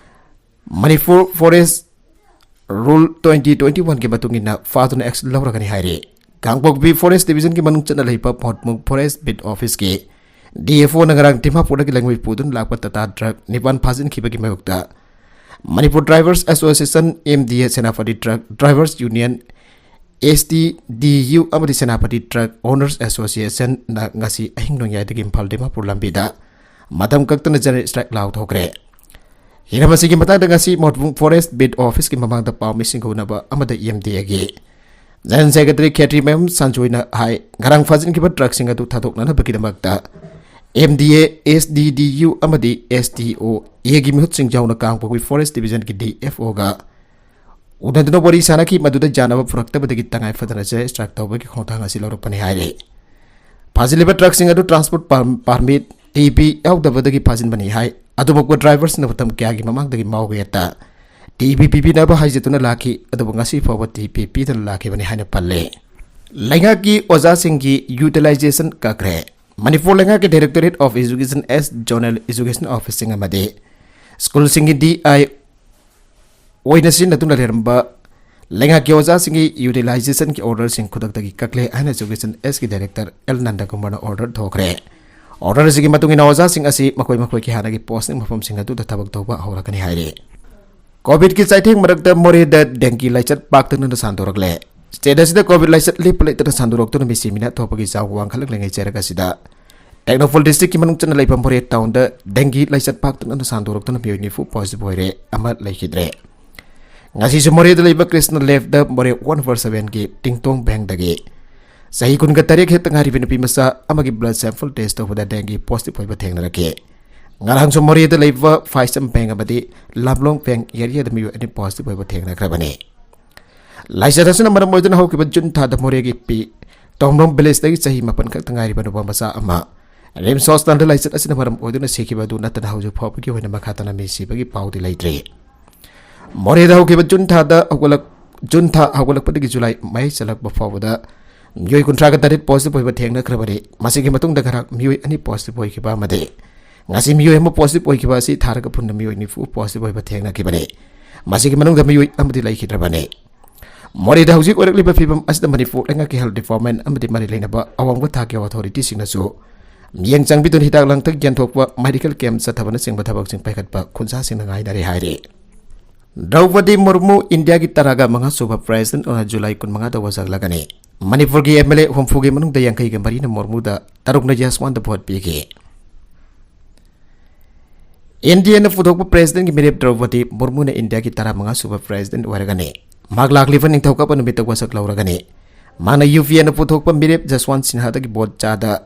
ꯃꯅꯤꯄꯨꯔ Forest Rule twenty twenty-oneꯒꯤ ꯃꯇꯨꯡ ꯏꯟꯅ ꯐꯥꯗꯨꯅ action ꯂꯧꯔꯒꯅꯤ ꯍꯥꯏꯔꯤ꯫ ꯀꯥꯡꯄꯣꯛꯄꯤ forest divisionꯒꯤ ꯃꯅꯨꯡ ꯆꯟꯅ ꯂꯩꯕ ꯃꯣꯠꯃꯨꯡ forest beat officeꯀꯤ D F Oꯅ ꯉꯔꯥꯡ ꯗꯤꯃꯥꯄꯨꯔꯗꯒꯤ ꯂꯩꯉꯣꯏ ꯄꯨꯗꯨꯅ ꯂꯥꯛꯄ Tata truck ꯅꯤꯄꯥꯟ ꯐꯥꯖꯤꯟꯈꯤꯕꯒꯤ ꯃꯥꯌꯣꯛꯇ Manipur Drivers Association, M D A Senapati Truck Drivers Union, S T D U ꯑꯃꯗꯤ Senapati Truck Owners Associationꯅ ꯉꯁꯤ ꯑꯍꯤꯡ ꯅꯣꯡꯌꯥꯏꯗꯒꯤ ꯏꯝꯐꯥꯜ ꯗꯤꯃꯥꯄꯨꯔ ꯂꯝꯕꯤꯗ ꯃꯇꯝ ꯀꯛꯇꯅ general strike ꯂꯥꯎꯊꯣꯛꯈ꯭ꯔꯦ꯫ ꯍꯤꯔꯝ ꯑꯁꯤꯒꯤ ꯃꯇꯥꯡꯗ ꯉꯁꯤ ꯃꯣꯠꯕꯨꯡ forest beat officeꯀꯤ ꯃꯃꯥꯡꯗ ꯄꯥꯎꯃꯤꯁꯤꯡꯒ ꯎꯅꯕ ꯑꯃꯗ M D Aꯒꯤ General Secretary ꯈꯦꯇ꯭ꯔꯤꯃꯌꯨꯝ ꯁꯟꯖꯣꯏꯅ ꯍꯥꯏ, ꯉꯔꯥꯡ ꯐꯥꯖꯤꯟꯈꯤꯕ truckꯁꯤꯡ ꯑꯗꯨ ꯊꯥꯗꯣꯛꯅꯅꯕꯒꯤꯗꯃꯛꯇ M D A, S D D U ꯑꯃꯗꯤ S T O Aꯒꯤ ꯃꯤꯍꯨꯠꯁꯤꯡ ꯌꯥꯎꯅ ꯀꯥꯡꯄꯣꯛꯄꯤ forest divisionꯒꯤ D F Oꯒ ꯎꯅꯗꯨꯅ ꯋꯥꯔꯤ ꯁꯥꯟꯅꯈꯤ꯫ ꯃꯗꯨꯗ ꯌꯥꯅꯕ ꯄꯨꯔꯛꯇꯕꯗꯒꯤ ꯇꯉꯥꯏ ꯐꯗꯅ ꯆꯦ ꯁ꯭ꯇ꯭ꯔꯥꯏꯛ ꯇꯧꯕꯒꯤ ꯈꯣꯡꯊꯥꯡ ꯑꯁꯤ ꯂꯧꯔꯛꯄꯅꯤ ꯍꯥꯏꯔꯤ꯫ ꯐꯥꯖꯤꯜꯂꯤꯕ ꯇ꯭ꯔꯛꯁꯤꯡ ꯑꯗꯨ ꯇ꯭ꯔꯥꯟꯁꯄꯣꯔꯠ ꯄꯥꯔ-, ꯄꯥꯔꯃꯤꯠ, ꯇꯤ ꯄꯤ ꯌꯥꯎꯗꯕꯗꯒꯤ ꯐꯥꯖꯤꯟꯕꯅꯤ ꯍꯥꯏ꯫ ꯑꯗꯨꯃꯛꯄꯨ ꯗ꯭ꯔꯥꯏꯚꯔꯁꯤꯡꯅ ꯃꯇꯝ ꯀꯌꯥꯒꯤ ꯃꯃꯥꯡꯗꯒꯤ ꯃꯥꯋꯦꯠꯇ ꯇꯤ ꯄꯤ ꯄꯤꯕꯤꯅꯕ ꯍꯥꯏꯖꯗꯨꯅ ꯂꯥꯛꯈꯤ, ꯑꯗꯨꯕꯨ ꯉꯁꯤ ꯐꯥꯎꯕ ꯇꯤ ꯄꯤ ꯄꯤꯗꯅ ꯂꯥꯛꯈꯤꯕꯅꯤ ꯍꯥꯏꯅ ꯄꯜꯂꯤ꯫ ꯂꯩꯉꯥꯛꯀꯤ ꯑꯣꯖꯥꯁꯤꯡꯒꯤ ꯌꯨꯇꯤꯂꯥꯏꯖꯦꯁꯟ ꯀꯛꯈ꯭ꯔꯦ꯫ ꯃꯅꯤꯄꯨꯔ ꯂꯩꯉꯥꯛꯀꯤ Directorate of Education ꯑꯦꯁ ꯖꯣꯅꯦꯜ ꯑꯦꯖꯨꯀꯦꯁꯟ ꯑꯣꯐꯤꯁꯁꯤꯡ ꯑꯃꯗꯤ ꯁ꯭ꯀꯨꯜꯁꯤꯡꯒꯤ ꯗꯤ ꯑꯥꯏ ꯑꯣꯏꯅ ꯁꯤꯖꯤꯟꯅꯗꯨꯅ ꯂꯩꯔꯝꯕ ꯂꯩꯉꯥꯛꯀꯤ ꯑꯣꯖꯥꯁꯤꯡꯒꯤ ꯌꯨꯇꯤꯂꯥꯏꯖꯦꯁꯟꯒꯤ ꯑꯣꯔꯗꯔꯁꯤꯡ ꯈꯨꯗꯛꯇꯒꯤ ꯀꯛꯂꯦ ꯍꯥꯏꯅ ꯑꯦꯖꯨꯀꯦꯁꯟ ꯑꯦꯁꯀꯤ ꯗꯥꯏꯔꯦꯛꯇꯔ ꯑꯦꯜ ꯅꯟꯗꯀꯨꯃꯥꯔꯅ ꯑꯣꯔꯗꯔ ꯊꯣꯛꯈ꯭ꯔꯦ꯫ ꯑꯣꯔꯗꯔꯁꯤꯒꯤ ꯃꯇꯨꯡ ꯏꯟꯅ ꯑꯣꯖꯥꯁꯤꯡ ꯑꯁꯤ ꯃꯈꯣꯏ ꯃꯈꯣꯏꯒꯤ ꯍꯥꯟꯅꯒꯤ ꯄꯣꯁꯇꯤꯡ ꯃꯐꯝꯁꯤꯡ ꯑꯗꯨꯗ ꯊꯕꯛ ꯇꯧꯕ ꯍꯧꯔꯛꯀꯅꯤ ꯍꯥꯏꯔꯤ꯫ ꯀꯣꯚꯤꯗꯀꯤ ꯆꯩꯊꯦꯡ ꯃꯔꯛꯇ ꯃꯣꯔꯦꯗ ꯗꯦꯡꯒꯤ ꯂꯥꯏꯆꯠ ꯄꯥꯛꯇꯛꯅꯅ ꯁꯟꯗꯣꯔꯛꯂꯦ꯫ ꯁ꯭ꯇꯦꯠ ꯑꯁꯤꯗ ꯀꯣꯚꯤꯗ ꯂꯥꯏꯆꯠ ꯂꯦꯞꯄ ꯂꯩꯇꯅ ꯁꯟꯗꯣꯔꯛꯇꯨꯅ ꯃꯤꯁꯤ ꯃꯤꯅꯥ ꯊꯣꯛꯄꯒꯤ ꯆꯥꯎ ꯋꯥꯡꯈꯠꯂꯛꯂꯤꯉꯩ ꯆꯩꯔꯛ ꯑꯁꯤꯗ ꯇꯦꯡꯅꯧꯄꯜ ꯗꯤꯁꯇ꯭ꯔꯤꯛꯀꯤ ꯃꯅꯨꯡ ꯆꯟꯅ ꯂꯩꯕ ꯃꯣꯔꯦ ꯇꯥꯎꯟꯗ ꯗꯦꯡꯒꯤ ꯂꯥꯏꯆꯠ ꯄꯥꯛꯇꯛꯅꯅ ꯁꯟꯗꯣꯔꯛꯇꯨꯅ ꯃꯤꯑꯣꯏ ꯅꯤꯐꯨ ꯄꯣꯖꯤꯇꯤꯚ ꯑꯣꯏꯔꯦ, ꯑꯃ ꯂꯩꯈꯤꯗ꯭ꯔꯦ꯫ ꯉꯁꯤꯁꯨ ꯃꯣꯔꯦꯗ ꯂꯩꯕ ꯀ꯭ꯔꯤꯁꯅ ꯂꯦꯕꯗ ꯃꯣꯔꯦ ꯋꯥꯟ ꯐꯣꯔ ꯁꯚꯦꯟꯒꯤ ꯇꯤꯡꯇꯣꯡ ꯕꯦꯡꯗꯒꯤ ꯆꯍꯤ ꯀꯨꯟꯒ ꯇꯔꯦꯠ ꯍꯦꯛꯇ ꯉꯥꯏꯔꯤꯕ ꯅꯨꯄꯤ ꯃꯆꯥ ꯑꯃꯒꯤ ꯕ꯭ꯂꯗ ꯁꯦꯝꯄꯜ ꯇꯦꯁ ꯇꯧꯕꯗ ꯗꯦꯡꯒꯤ ꯄꯣꯖꯤꯇꯤꯚ ꯑꯣꯏꯕ ꯊꯦꯡꯅꯔꯛꯈꯤ꯫ ꯉꯔꯥꯡꯁꯨ ꯃꯣꯔꯦꯗ ꯂꯩꯕ ꯐꯥꯏꯁꯝ ꯕꯦꯡ ꯑꯃꯗꯤ ꯂꯥꯝꯂꯣꯡ ꯕꯦꯡ ꯑꯦꯔꯤꯌꯥꯗ ꯃꯤꯑꯣꯏ ꯑꯅꯤ ꯄꯣꯖꯤꯇꯤꯚ ꯑꯣꯏꯕ ꯊꯦꯡꯅꯈ꯭ꯔꯕꯅꯤ꯫ ꯂꯥꯏꯆꯠ ꯑꯁꯤꯅ ꯃꯔꯝ ꯑꯣꯏꯗꯨꯅ ꯍꯧꯈꯤꯕ ꯖꯨꯟ ꯊꯥꯗ ꯃꯣꯔꯦꯒꯤ ꯄꯤ ꯇꯣꯝꯂꯣꯝ ꯚꯤꯂꯦꯖꯇꯒꯤ ꯆꯍꯤ ꯃꯥꯄꯟ ꯈꯛꯇ ꯉꯥꯏꯔꯤꯕ ꯅꯨꯄꯥ ꯃꯆꯥ ꯑꯃ ꯔꯤꯝꯁ ꯍꯣꯁꯄꯤꯇꯥꯜꯗ ꯂꯥꯏꯆꯠ ꯑꯁꯤꯅ ꯃꯔꯝ ꯑꯣꯏꯗꯨꯅ ꯁꯤꯈꯤꯕ ꯑꯗꯨ ꯅꯠꯇꯅ ꯍꯧꯖꯤꯛ ꯐꯥꯎꯕꯒꯤ ꯑꯣꯏꯅ ꯃꯈꯥ ꯇꯥꯅ ꯃꯤ ꯁꯤꯕꯒꯤ ꯄꯥꯎꯗꯤ ꯂꯩꯇ꯭ꯔꯤ꯫ ꯃꯣꯔꯦꯗ ꯍꯧꯈꯤꯕ ꯖꯨꯟ ꯊꯥꯗ ꯍꯧꯒꯠꯂꯛ-, ꯖꯨꯟ ꯊꯥ ꯍꯧꯒꯠꯂꯛꯄꯗꯒꯤ ꯖꯨꯂꯥꯏ ꯃꯍꯩ ꯆꯠꯂꯛꯄ ꯐꯥꯎꯕꯗ ꯃꯤꯑꯣꯏ ꯀꯨꯟꯊ꯭ꯔꯥꯒ ꯇꯔꯦꯠ ꯄꯣꯖꯤꯇꯤꯚ ꯑꯣꯏꯕ ꯊꯦꯡꯅꯈ꯭ꯔꯕꯅꯤ꯫ ꯃꯁꯤꯒꯤ ꯃꯇꯨꯡꯗ ꯉꯔꯥꯡ ꯃꯤꯑꯣꯏ ꯑꯅꯤ ꯄꯣꯖꯤꯇꯤꯚ ꯑꯣꯏꯈꯤꯕ ꯑꯃꯗꯤ ꯉꯁꯤ ꯃꯤꯑꯣꯏ ꯑꯃ ꯄꯣꯖꯤꯇꯤꯚ ꯑꯣꯏꯈꯤꯕ ꯑꯁꯤ ꯊꯥꯔꯒ ꯄꯨꯟꯅ ꯃꯤꯑꯣꯏ ꯅꯤꯐꯨ ꯄꯣꯖꯤꯇꯤꯚ ꯑꯣꯏꯕ ꯊꯦꯡꯅꯈꯤꯕꯅꯤ꯫ ꯃꯁꯤꯒꯤ ꯃꯅꯨꯡꯗ ꯃꯤꯑꯣꯏ ꯑꯃꯗꯤ ꯂꯩꯈꯤꯗ꯭ꯔꯕꯅꯤ꯫ ꯃꯣꯔꯦꯗ ꯍꯧꯖꯤꯛ ꯑꯣꯏꯔꯛꯂꯤꯕ ꯐꯤꯕꯝ ꯑꯁꯤꯗ ꯃꯅꯤꯄꯨꯔ ꯂꯩꯉꯥꯛꯀꯤ ꯍꯦꯜꯊ ꯗꯤꯄꯥꯔꯠꯃꯦꯟ ꯑꯃꯗꯤ ꯃꯔꯤ ꯂꯩꯅꯕ ꯑꯋꯥꯡꯕ ꯊꯥꯛꯀꯤ ꯑꯣꯊꯣꯔꯤꯇꯤꯁꯤꯡꯅꯁꯨ ꯃꯤꯠꯌꯦꯡ ꯆꯪꯕꯤꯗꯨꯅ ꯍꯤꯗꯥꯛ ꯂꯥꯡꯊꯛ ꯌꯦꯟꯊꯣꯛꯄ, ꯃꯦꯗꯤꯀꯦꯜ ꯀꯦꯝꯞ ꯆꯠꯊꯕꯅꯆꯤꯡꯕ ꯊꯕꯛꯁꯤꯡ ꯄꯥꯏꯈꯠꯄ ꯈꯨꯟꯖꯥꯁꯤꯡꯅ ꯉꯥꯏꯅꯔꯤ ꯍꯥꯏꯔꯤ꯫ ꯗ꯭ꯔꯧꯄꯗꯤ ꯃꯨꯔꯃꯨ ꯏꯟꯗꯤꯌꯥꯒꯤ ꯇꯔꯥꯒ ꯃꯉꯥ ꯁꯨꯕ ꯄ꯭ꯔꯦꯁꯤꯗꯦꯟꯠ ꯑꯣꯏꯅ ꯖꯨꯂꯥꯏ ꯀꯨꯟꯃꯉꯥꯗ ꯋꯥꯁꯛꯂꯒꯅꯤ꯫ ꯃꯅꯤꯄꯨꯔꯒꯤ ꯑꯦꯝ ꯑꯦꯜ ꯑꯦ ꯍꯨꯝꯐꯨꯒꯤ ꯃꯅꯨꯡꯗ ꯌꯥꯡꯈꯩꯒ ꯃꯔꯤꯅ ꯃꯨꯔꯃꯨꯗ, ꯇꯔꯨꯛꯅ ꯌꯥꯁꯋꯥꯟꯇ ꯚꯣꯠ ꯄꯤꯈꯤ꯫ ꯏꯟꯗꯤꯌꯥꯅ ꯄꯨꯊꯣꯛꯄ ꯄ꯭ꯔꯦꯁꯤꯗꯦꯟꯠꯀꯤ ꯃꯤꯔꯦꯞ ꯗ꯭ꯔꯧꯄꯗꯤ ꯃꯨꯔꯃꯨꯅ ꯏꯟꯗꯤꯌꯥꯒꯤ ꯇꯔꯥꯃꯉꯥ ꯁꯨꯕ ꯄ꯭ꯔꯦꯁꯤꯗꯦꯟꯠ ꯑꯣꯏꯔꯒꯅꯤ꯫ ꯃꯍꯥꯛ ꯂꯥꯛꯂꯤꯕ ꯅꯤꯡꯊꯧꯀꯥꯕ ꯅꯨꯃꯤꯠꯇ ꯋꯥꯁꯛ ꯂꯧꯔꯒꯅꯤ꯫ ꯃꯥꯅ ꯌꯨ ꯄꯤ ꯑꯦꯅ ꯄꯨꯊꯣꯛꯄ ꯃꯤꯔꯦꯞ ꯖꯁꯋꯥꯟ ꯁꯤꯟꯍꯥꯗꯒꯤ ꯚꯣꯠ ꯆꯥꯗ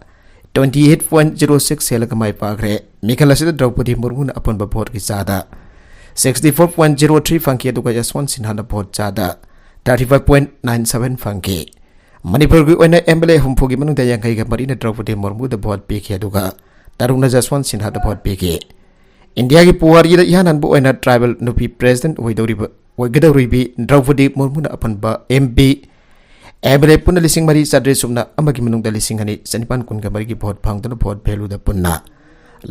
twenty eight point zero six ꯍꯦꯜꯂꯒ ꯃꯥꯏ ꯄꯥꯛꯈ꯭ꯔꯦ꯫ ꯃꯤꯈꯜ ꯑꯁꯤꯗ ꯗ꯭ꯔꯧꯄꯗꯤ ꯃꯨꯔꯃꯨꯅ ꯑꯄꯨꯟꯕ ꯚꯣꯠꯀꯤ ꯆꯥꯗ sixty four point zero three ꯐꯪꯈꯤ, ꯑꯗꯨꯒ ꯌꯁꯋꯟ ꯁꯤꯟꯍꯥꯅ ꯚꯣꯠ ꯆꯥꯗ thirty five point nine seven ꯐꯪꯈꯤ꯫ ꯃꯅꯤꯄꯨꯔꯒꯤ ꯑꯣꯏꯅ ꯑꯦꯝ ꯑꯦꯜ ꯑꯦ ꯍꯨꯝꯐꯨꯒꯤ ꯃꯅꯨꯡꯗ ꯌꯥꯡꯈꯩꯒ ꯃꯔꯤꯅ ꯗ꯭ꯔꯧꯄꯗꯤ ꯃꯨꯔꯃꯨꯗ ꯚꯣꯠ ꯄꯤꯈꯤ, ꯑꯗꯨꯒ ꯇꯔꯨꯛꯅ ꯖꯁꯋꯟ ꯁꯤꯟꯍꯥꯗ ꯚꯣꯠ ꯄꯤꯈꯤ꯫ ꯏꯟꯗꯤꯌꯥꯒꯤ ꯄꯨꯋꯥꯔꯤꯗ ꯏꯍꯥꯟ ꯍꯥꯟꯕ ꯑꯣꯏꯅ ꯇ꯭ꯔꯥꯏꯕꯦꯜ ꯅꯨꯄꯤ ꯄ꯭ꯔꯦꯁꯤꯗꯦꯟꯠ ꯑꯣꯏꯗꯧꯔꯤꯕ, ꯑꯣꯏꯒꯗꯧꯔꯤꯕꯤ ꯗ꯭ꯔꯧꯄꯗꯤ ꯃꯨꯔꯃꯨꯅ ꯑꯄꯨꯟꯕ M P, M L A ꯄꯨꯟꯅ ꯂꯤꯁꯤꯡ ꯃꯔꯤ ꯆꯥꯇ꯭ꯔꯦꯠ ꯁꯨꯞꯅ ꯑꯃꯒꯤ ꯃꯅꯨꯡꯗ ꯂꯤꯁꯤꯡ ꯑꯅꯤ ꯆꯅꯤꯄꯥꯟ ꯀꯨꯟꯒ ꯃꯔꯤꯒꯤ ꯚꯣꯠ ꯐꯪꯗꯨꯅ ꯚꯣꯠ ꯚꯦꯂꯨꯗ ꯄꯨꯟꯅ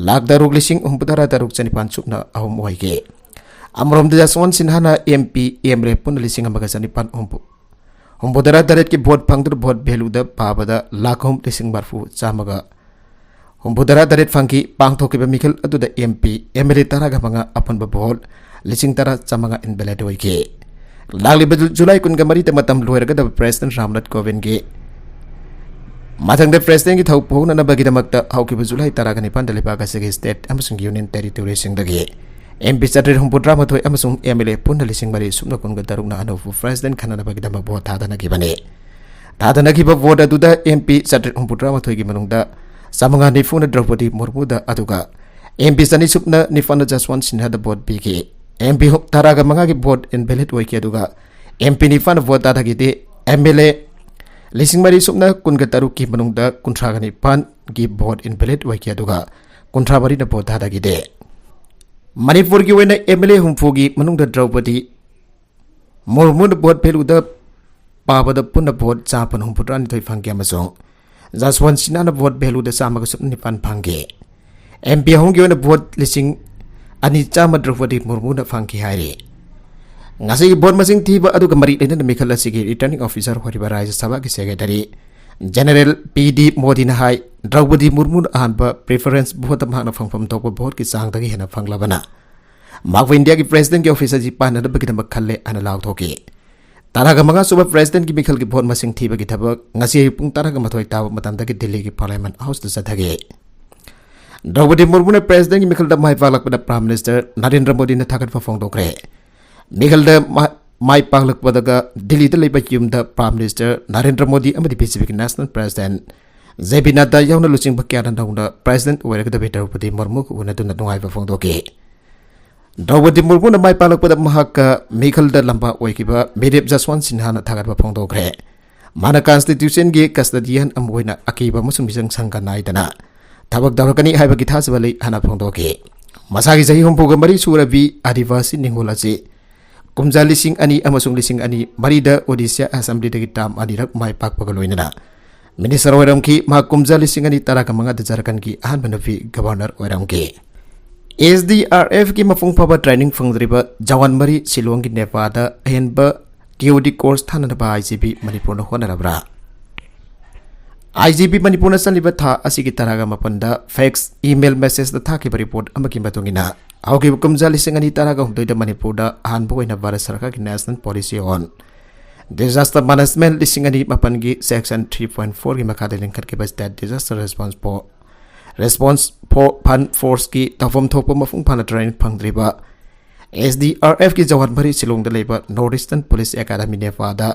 ꯂꯥꯈ ꯇꯔꯨꯛ ꯂꯤꯁꯤꯡ ꯍꯨꯝꯐꯨꯇꯔꯥ ꯇꯔꯨꯛ ꯆꯅꯤꯄꯥꯟ ꯁꯨꯞꯅ ꯑꯍꯨꯝ ꯑꯣꯏꯈꯤ꯫ ꯑꯃꯔꯣꯝꯗ ꯖꯁꯋꯟ ꯁꯤꯟꯍꯥꯅ M P, M L A ꯄꯨꯟꯅ ꯂꯤꯁꯤꯡ ꯑꯃꯒ ꯆꯅꯤꯄꯥꯟ ꯍꯨꯝꯐꯨ, ꯍꯨꯝꯐꯨꯇꯔꯥ ꯇꯔꯦꯠꯀꯤ ꯚꯣꯠ ꯐꯪꯗꯨꯅ ꯚꯣꯠ ꯚꯦꯂꯨꯗ ꯄꯥꯕꯗ ꯂꯥꯈ ꯑꯍꯨꯝ ꯂꯤꯁꯤꯡ ꯃꯔꯐꯨ ꯆꯥꯝꯃꯒ ꯍꯨꯝꯐꯨꯇꯔꯥ ꯇꯔꯦꯠ ꯐꯪꯈꯤ꯫ ꯄꯥꯡꯊꯣꯛꯈꯤꯕ ꯃꯤꯈꯜ ꯑꯗꯨꯗ ꯑꯦꯝ ꯄꯤ, ꯑꯦꯝ ꯑꯦꯜ ꯑꯦ ꯇꯔꯥꯒ ꯃꯉꯥ, ꯑꯄꯨꯟꯕ ꯚꯣꯠ ꯂꯤꯁꯤꯡ ꯇꯔꯥ ꯆꯥꯝꯃꯉꯥ ꯏꯟꯚꯦꯂꯤꯗ ꯑꯣꯏꯈꯤ꯫ ꯂꯥꯛꯂꯤꯕ ꯖꯨ-, ꯖꯨꯂꯥꯏ ꯀꯨꯟꯒ ꯃꯔꯤꯗ ꯃꯇꯝ ꯂꯣꯏꯔꯒꯗꯕ ꯄ꯭ꯔꯦꯁꯤꯗꯦꯟꯠ ꯔꯥꯝꯅꯥꯊ ꯀꯣꯕꯤꯟꯗꯒꯤ ꯃꯊꯪꯗ ꯄ꯭ꯔꯦꯁꯤꯗꯦꯟꯠꯀꯤ ꯊꯧ ꯄꯨꯍꯧꯅꯅꯕꯒꯤꯗꯃꯛꯇ ꯍꯧꯈꯤꯕ ꯖꯨꯂꯥꯏ ꯇꯔꯥꯒ ꯅꯤꯄꯥꯟꯗ ꯂꯩꯕꯥꯛ ꯑꯁꯤꯒꯤ ꯁ꯭ꯇꯦꯠ ꯑꯃꯁꯨꯡ ꯌꯨꯅꯤꯌꯟ ꯇꯦꯔꯤꯇꯣꯔꯤꯁꯤꯡꯗꯒꯤ ꯑꯦꯝ ꯄꯤ ꯆꯥꯇ꯭ꯔꯦꯠ ꯍꯨꯝꯐꯨꯇꯔꯥ ꯃꯥꯊꯣꯏ ꯑꯃꯁꯨꯡ ꯑꯦꯝ ꯑꯦꯜ ꯑꯦ ꯄꯨꯟꯅ ꯂꯤꯁꯤꯡ ꯃꯔꯤ ꯁꯨꯞꯅ ꯀꯨꯟꯒ ꯇꯔꯨꯛꯅ ꯑꯅꯧꯕ ꯄ꯭ꯔꯦꯁꯤꯗꯦꯟꯠ ꯈꯟꯅꯅꯕꯒꯤꯗꯃꯛ ꯚꯣꯠ ꯊꯥꯗꯅꯈꯤꯕꯅꯤ꯫ ꯊꯥꯗꯅꯈꯤꯕ ꯚꯣꯠ ꯑꯗꯨꯗ ꯑꯦꯝ ꯄꯤ ꯆꯥꯇ꯭ꯔꯦꯠ ꯍꯨꯝꯐꯨꯇꯔꯥ ꯃꯥꯊꯣꯏꯒꯤ ꯃꯅꯨꯡꯗ ꯆꯥꯃꯉꯥ ꯅꯤꯐꯨꯅ ꯗ꯭ꯔꯧꯄꯗꯤ ꯃꯨꯔꯃꯨꯗ, ꯑꯗꯨꯒ ꯑꯦꯝ ꯄꯤ ꯆꯅꯤ ꯁꯨꯞꯅ ꯅꯤꯄꯥꯟꯅ ꯖꯁꯋꯟꯠ ꯁꯤꯟꯍꯥꯗ ꯚꯣꯠ ꯄꯤꯈꯤ꯫ ꯑꯦꯝ ꯄꯤ ꯇꯔꯥꯒ ꯃꯉꯥꯒꯤ ꯚꯣꯠ ꯏꯟꯚꯦꯂꯤꯗ ꯑꯣꯏꯈꯤ, ꯑꯗꯨꯒ ꯑꯦꯝ ꯄꯤ ꯅꯤꯄꯥꯟꯅ ꯚꯣꯠ ꯊꯥꯗꯈꯤꯗꯦ꯫ ꯑꯦꯝ ꯑꯦꯜ ꯑꯦ ꯂꯤꯁꯤꯡ ꯃꯔꯤ ꯁꯨꯞꯅ ꯀꯨꯟꯒ ꯇꯔꯨꯛꯀꯤ ꯃꯅꯨꯡꯗ ꯀꯨꯟꯊ꯭ꯔꯥꯒ ꯅꯤꯄꯥꯟꯒꯤ ꯚꯣꯠ ꯏꯟꯚꯦꯂꯤꯗ ꯑꯣꯏꯈꯤ, ꯑꯗꯨꯒ ꯀꯨꯟꯊ꯭ꯔꯥ ꯃꯔꯤꯅ ꯚꯣꯠ ꯊꯥꯗꯈꯤꯗꯦ꯫ ꯃꯅꯤꯄꯨꯔꯒꯤ ꯑꯣꯏꯅ ꯑꯦꯝ ꯑꯦꯜ ꯑꯦ ꯍꯨꯝꯐꯨꯒꯤ ꯃꯅꯨꯡꯗ ꯗ꯭ꯔꯧꯄꯗꯤ ꯃꯨꯔꯃꯨꯅ ꯚꯣꯠ ꯚꯦꯂꯨꯗ ꯄꯥꯕꯗ ꯄꯨꯟꯅ ꯚꯣꯠ ꯆꯥꯝꯃ ꯍꯨꯝꯐꯨꯇꯔꯥꯅꯤꯊꯣꯏ ꯐꯪꯈꯤ ꯑꯃꯁꯨꯡ ꯖꯁꯋꯟꯠ ꯁꯤꯟꯍꯥꯅ ꯚꯣꯠ ꯚꯦꯂꯨꯗ ꯆꯥꯝꯃꯒ ꯁꯨꯞꯅ ꯅꯤꯄꯥꯟ ꯐꯪꯈꯤ꯫ ꯑꯦꯝ ꯄꯤ ꯑꯍꯨꯝꯒꯤ ꯑꯣꯏꯅ ꯚꯣꯠ ꯂꯤꯁꯤꯡ ꯑꯅꯤ ꯆꯥꯝꯃ ꯗ꯭ꯔꯧꯄꯗꯤ ꯃꯨꯔꯃꯨꯅ ꯐꯪꯈꯤ ꯍꯥꯏꯔꯤ꯫ ꯉꯁꯤꯒꯤ ꯚꯣꯠ ꯃꯁꯤꯡ ꯊꯤꯕ ꯑꯗꯨꯒ ꯃꯔꯤ ꯂꯩꯅꯅ ꯃꯤꯈꯜ ꯑꯁꯤꯒꯤ ꯔꯤꯇꯔꯅꯤꯡ ꯑꯣꯐꯤꯁꯥꯔ ꯑꯣꯏꯔꯤꯕ ꯔꯥꯖ꯭ꯌ ꯁꯚꯥꯒꯤ ꯁꯦꯀ꯭ꯔꯦꯇꯔꯤ ꯖꯦꯅꯦꯔꯦꯜ ꯄꯤ ꯗꯤ ꯃꯣꯗꯤꯅ ꯍꯥꯏ, ꯗ꯭ꯔꯧꯄꯗꯤ ꯃꯨꯔꯃꯨꯅ ꯑꯍꯥꯟꯕ ꯄ꯭ꯔꯤꯐꯔꯦꯟꯁ ꯚꯣꯠꯇ ꯃꯍꯥꯛꯅ ꯐꯪꯐꯝ ꯊꯣꯛꯄ ꯚꯣꯠꯀꯤ ꯆꯥꯡꯗꯒꯤ ꯍꯦꯟꯅ ꯐꯪꯂꯕꯅ ꯃꯍꯥꯛꯄꯨ ꯏꯟꯗꯤꯌꯥꯒꯤ ꯄ꯭ꯔꯦꯁꯤꯗꯦꯟꯠꯀꯤ ꯑꯣꯐꯤꯁ ꯑꯁꯤ ꯄꯥꯟꯅꯅꯕꯒꯤꯗꯃꯛ ꯈꯜꯂꯦ ꯍꯥꯏꯅ ꯂꯥꯎꯊꯣꯛꯈꯤ꯫ ꯇꯔꯥꯒ ꯃꯉꯥ ꯁꯨꯕ ꯄ꯭ꯔꯦꯁꯤꯗꯦꯟꯠꯀꯤ ꯃꯤꯈꯜꯒꯤ ꯚꯣꯠ ꯃꯁꯤꯡ ꯊꯤꯕꯒꯤ ꯊꯕꯛ ꯉꯁꯤ ꯑꯌꯨꯛ ꯄꯨꯡ ꯇꯔꯥꯒ ꯃꯥꯊꯣꯏ ꯇꯥꯕ ꯃꯇꯝꯗꯒꯤ ꯗꯤꯜꯂꯤꯒꯤ ꯄꯥꯔꯂꯤꯌꯥꯃꯦꯟꯠ ꯍꯥꯎꯁꯇ ꯆꯠꯊꯈꯤ꯫ ꯗ꯭ꯔꯧꯄꯗꯤ ꯃꯨꯔꯃꯨꯅ ꯄ꯭ꯔꯦꯁꯤꯗꯦꯟꯠꯀꯤ ꯃꯤꯈꯜꯗ ꯃꯥꯏ ꯄꯥꯛꯂꯛꯄꯗ ꯄ꯭ꯔꯥꯏꯝ ꯃꯤꯅꯤꯁꯇꯔ ꯅꯔꯦꯟꯗ꯭ꯔ ꯃꯣꯗꯤꯅ ꯊꯥꯒꯠꯄ ꯐꯣꯡꯗꯣꯛꯈ꯭ꯔꯦ꯫ ꯃꯤꯈꯜꯗ ꯃꯥ-, ꯃꯥꯏ ꯄꯥꯛꯂꯛꯄꯗꯒ ꯗꯤꯜꯂꯤꯗ ꯂꯩꯕ ꯌꯨꯝꯗ ꯄ꯭ꯔꯥꯏꯝ ꯃꯤꯅꯤꯁꯇꯔ ꯅꯔꯦꯟꯗ꯭ꯔ ꯃꯣꯗꯤ ꯑꯃꯗꯤ ꯕꯤ ꯖꯦ ꯄꯤꯒꯤ ꯅꯦꯁꯅꯦꯜ ꯄ꯭ꯔꯦꯁꯤꯗꯦꯟꯠ ꯖꯦ ꯄꯤ ꯅꯗ꯭ꯗꯥ ꯌꯥꯎꯅ ꯂꯨꯆꯤꯡꯕ ꯀꯌꯥꯅ ꯅꯧꯅ ꯄ꯭ꯔꯦꯁꯤꯗꯦꯟꯠ ꯑꯣꯏꯔꯒꯗꯕ ꯗ꯭ꯔꯧꯄꯗꯤ ꯃꯨꯔꯃꯨꯒ ꯎꯅꯗꯨꯅ ꯅꯨꯡꯉꯥꯏꯕ ꯐꯣꯡꯗꯣꯛꯈꯤ꯫ ꯗ꯭ꯔꯧꯄꯗꯤ ꯃꯨꯔꯃꯨꯅ ꯃꯥꯏ ꯄꯥꯛꯂꯛꯄꯗ ꯃꯍꯥꯛꯀ ꯃꯤꯈꯜꯗ ꯂꯝꯕꯥ ꯑꯣꯏꯈꯤꯕ ꯃꯤꯔꯦꯞ ꯖꯁꯋꯥꯟ ꯁꯤꯟꯍꯥꯅ ꯊꯥꯒꯠꯄ ꯐꯣꯡꯗꯣꯛꯈ꯭ꯔꯦ꯫ ꯃꯥꯅ ꯀꯟꯁꯇꯤꯇ꯭ꯌꯨꯁꯟꯒꯤ ꯀꯁꯇꯗꯤꯌꯟ ꯑꯃ ꯑꯣꯏꯅ ꯑꯀꯤꯕ ꯑꯃꯁꯨꯡ ꯃꯤꯆꯪ ꯁꯪꯒ ꯅꯥꯏꯗꯅ ꯊꯕꯛ ꯇꯧꯔꯛꯀꯅꯤ ꯍꯥꯏꯕꯒꯤ ꯊꯥꯖꯕ ꯂꯩ ꯍꯥꯏꯅ ꯐꯣꯡꯗꯣꯛꯈꯤ꯫ ꯃꯁꯥꯒꯤ ꯆꯍꯤ ꯍꯨꯝꯐꯨꯒ ꯃꯔꯤ ꯁꯨꯔꯕꯤ ꯑꯥꯗꯤꯕꯥꯁꯤ ꯅꯤꯡꯉꯣꯜ ꯑꯁꯤ ꯀꯨꯝꯖꯥ ꯂꯤꯁꯤꯡ ꯑꯅꯤ ꯑꯃꯁꯨꯡ ꯂꯤꯁꯤꯡ ꯑꯅꯤ ꯃꯔꯤꯗ ꯑꯣꯗꯤꯁꯥ ꯑꯦꯁꯦꯝꯕ꯭ꯂꯤꯗꯒꯤ ꯇꯥꯝ ꯑꯅꯤꯔꯛ ꯃꯥꯏ ꯄꯥꯛꯄꯒ ꯂꯣꯏꯅꯅ ꯃꯤꯅꯤꯁꯇꯔ ꯑꯣꯏꯔꯝꯈꯤ꯫ ꯃꯍꯥꯛ ꯀꯨꯝꯖꯥ ꯂꯤꯁꯤꯡ ꯑꯅꯤ ꯇꯔꯥꯒ ꯃꯉꯥꯗ ꯖꯔꯈꯟꯒꯤ ꯑꯍꯥꯟꯕ ꯅꯨꯄꯤ ꯒꯕꯔꯅꯔ ꯑꯣꯏꯔꯝꯈꯤ꯫ ꯑꯦꯁ ꯗꯤ ꯑꯥꯔ ꯑꯦꯐꯀꯤ ꯃꯄꯨꯡ ꯐꯥꯕ ꯇ꯭ꯔꯦꯅꯤꯡ ꯐꯪꯗ꯭ꯔꯤꯕ ꯖꯋꯥꯟ ꯃꯔꯤ ꯁꯤꯂꯣꯡꯒꯤ ꯅꯦꯐꯥꯗ ꯑꯍꯦꯟꯕ ꯇꯤ ꯑꯣ ꯗꯤ ꯀꯣꯔꯁ ꯊꯥꯅꯅꯕ ꯑꯥꯏ ꯖꯤ ꯄꯤ ꯃꯅꯤꯄꯨꯔꯅ ꯍꯣꯠꯅꯔꯕ꯭ꯔꯥ? ꯑꯥꯏ ꯖꯤ ꯄꯤ ꯃꯅꯤꯄꯨꯔꯅ ꯆꯠꯂꯤꯕ ꯊꯥ ꯑꯁꯤꯒꯤ ꯇꯔꯥꯒ ꯃꯥꯄꯟꯗ ꯐꯦꯛꯁ ꯏꯃꯦꯜ ꯃꯦꯁꯦꯖꯇ ꯊꯥꯈꯤꯕ ꯔꯤꯄꯣꯔꯠ ꯑꯃꯒꯤ ꯃꯇꯨꯡ ꯏꯟꯅ, ꯍꯧꯈꯤꯕ ꯀꯨꯝꯖꯥ ꯂꯤꯁꯤꯡ ꯑꯅꯤ ꯇꯔꯥꯒ ꯍꯨꯝꯗꯣꯏꯗ ꯃꯅꯤꯄꯨꯔꯗ ꯑꯍꯥꯟꯕ ꯑꯣꯏꯅ ꯚꯥꯔꯠ ꯁꯔꯀꯥꯔꯒꯤ National Policy on Disaster Management ꯂꯤꯁꯤꯡ ꯑꯅꯤ ꯃꯥꯄꯟꯒꯤ Section three point fourꯒꯤ ꯃꯈꯥꯗ ꯂꯤꯡꯈꯠꯈꯤꯕ State Disaster Response for Response for Fund Forceꯀꯤ ꯇꯧꯐꯝ ꯊꯣꯛꯄ ꯃꯄꯨꯡ ꯐꯥꯅ training ꯐꯪꯗ꯭ꯔꯤꯕ S D R ꯑꯦꯐꯀꯤ Jawan ꯃꯔꯤ ꯁꯤꯂꯣꯡꯗ ꯂꯩꯕ North Eastern Police Academy ꯅꯦꯐꯥꯗ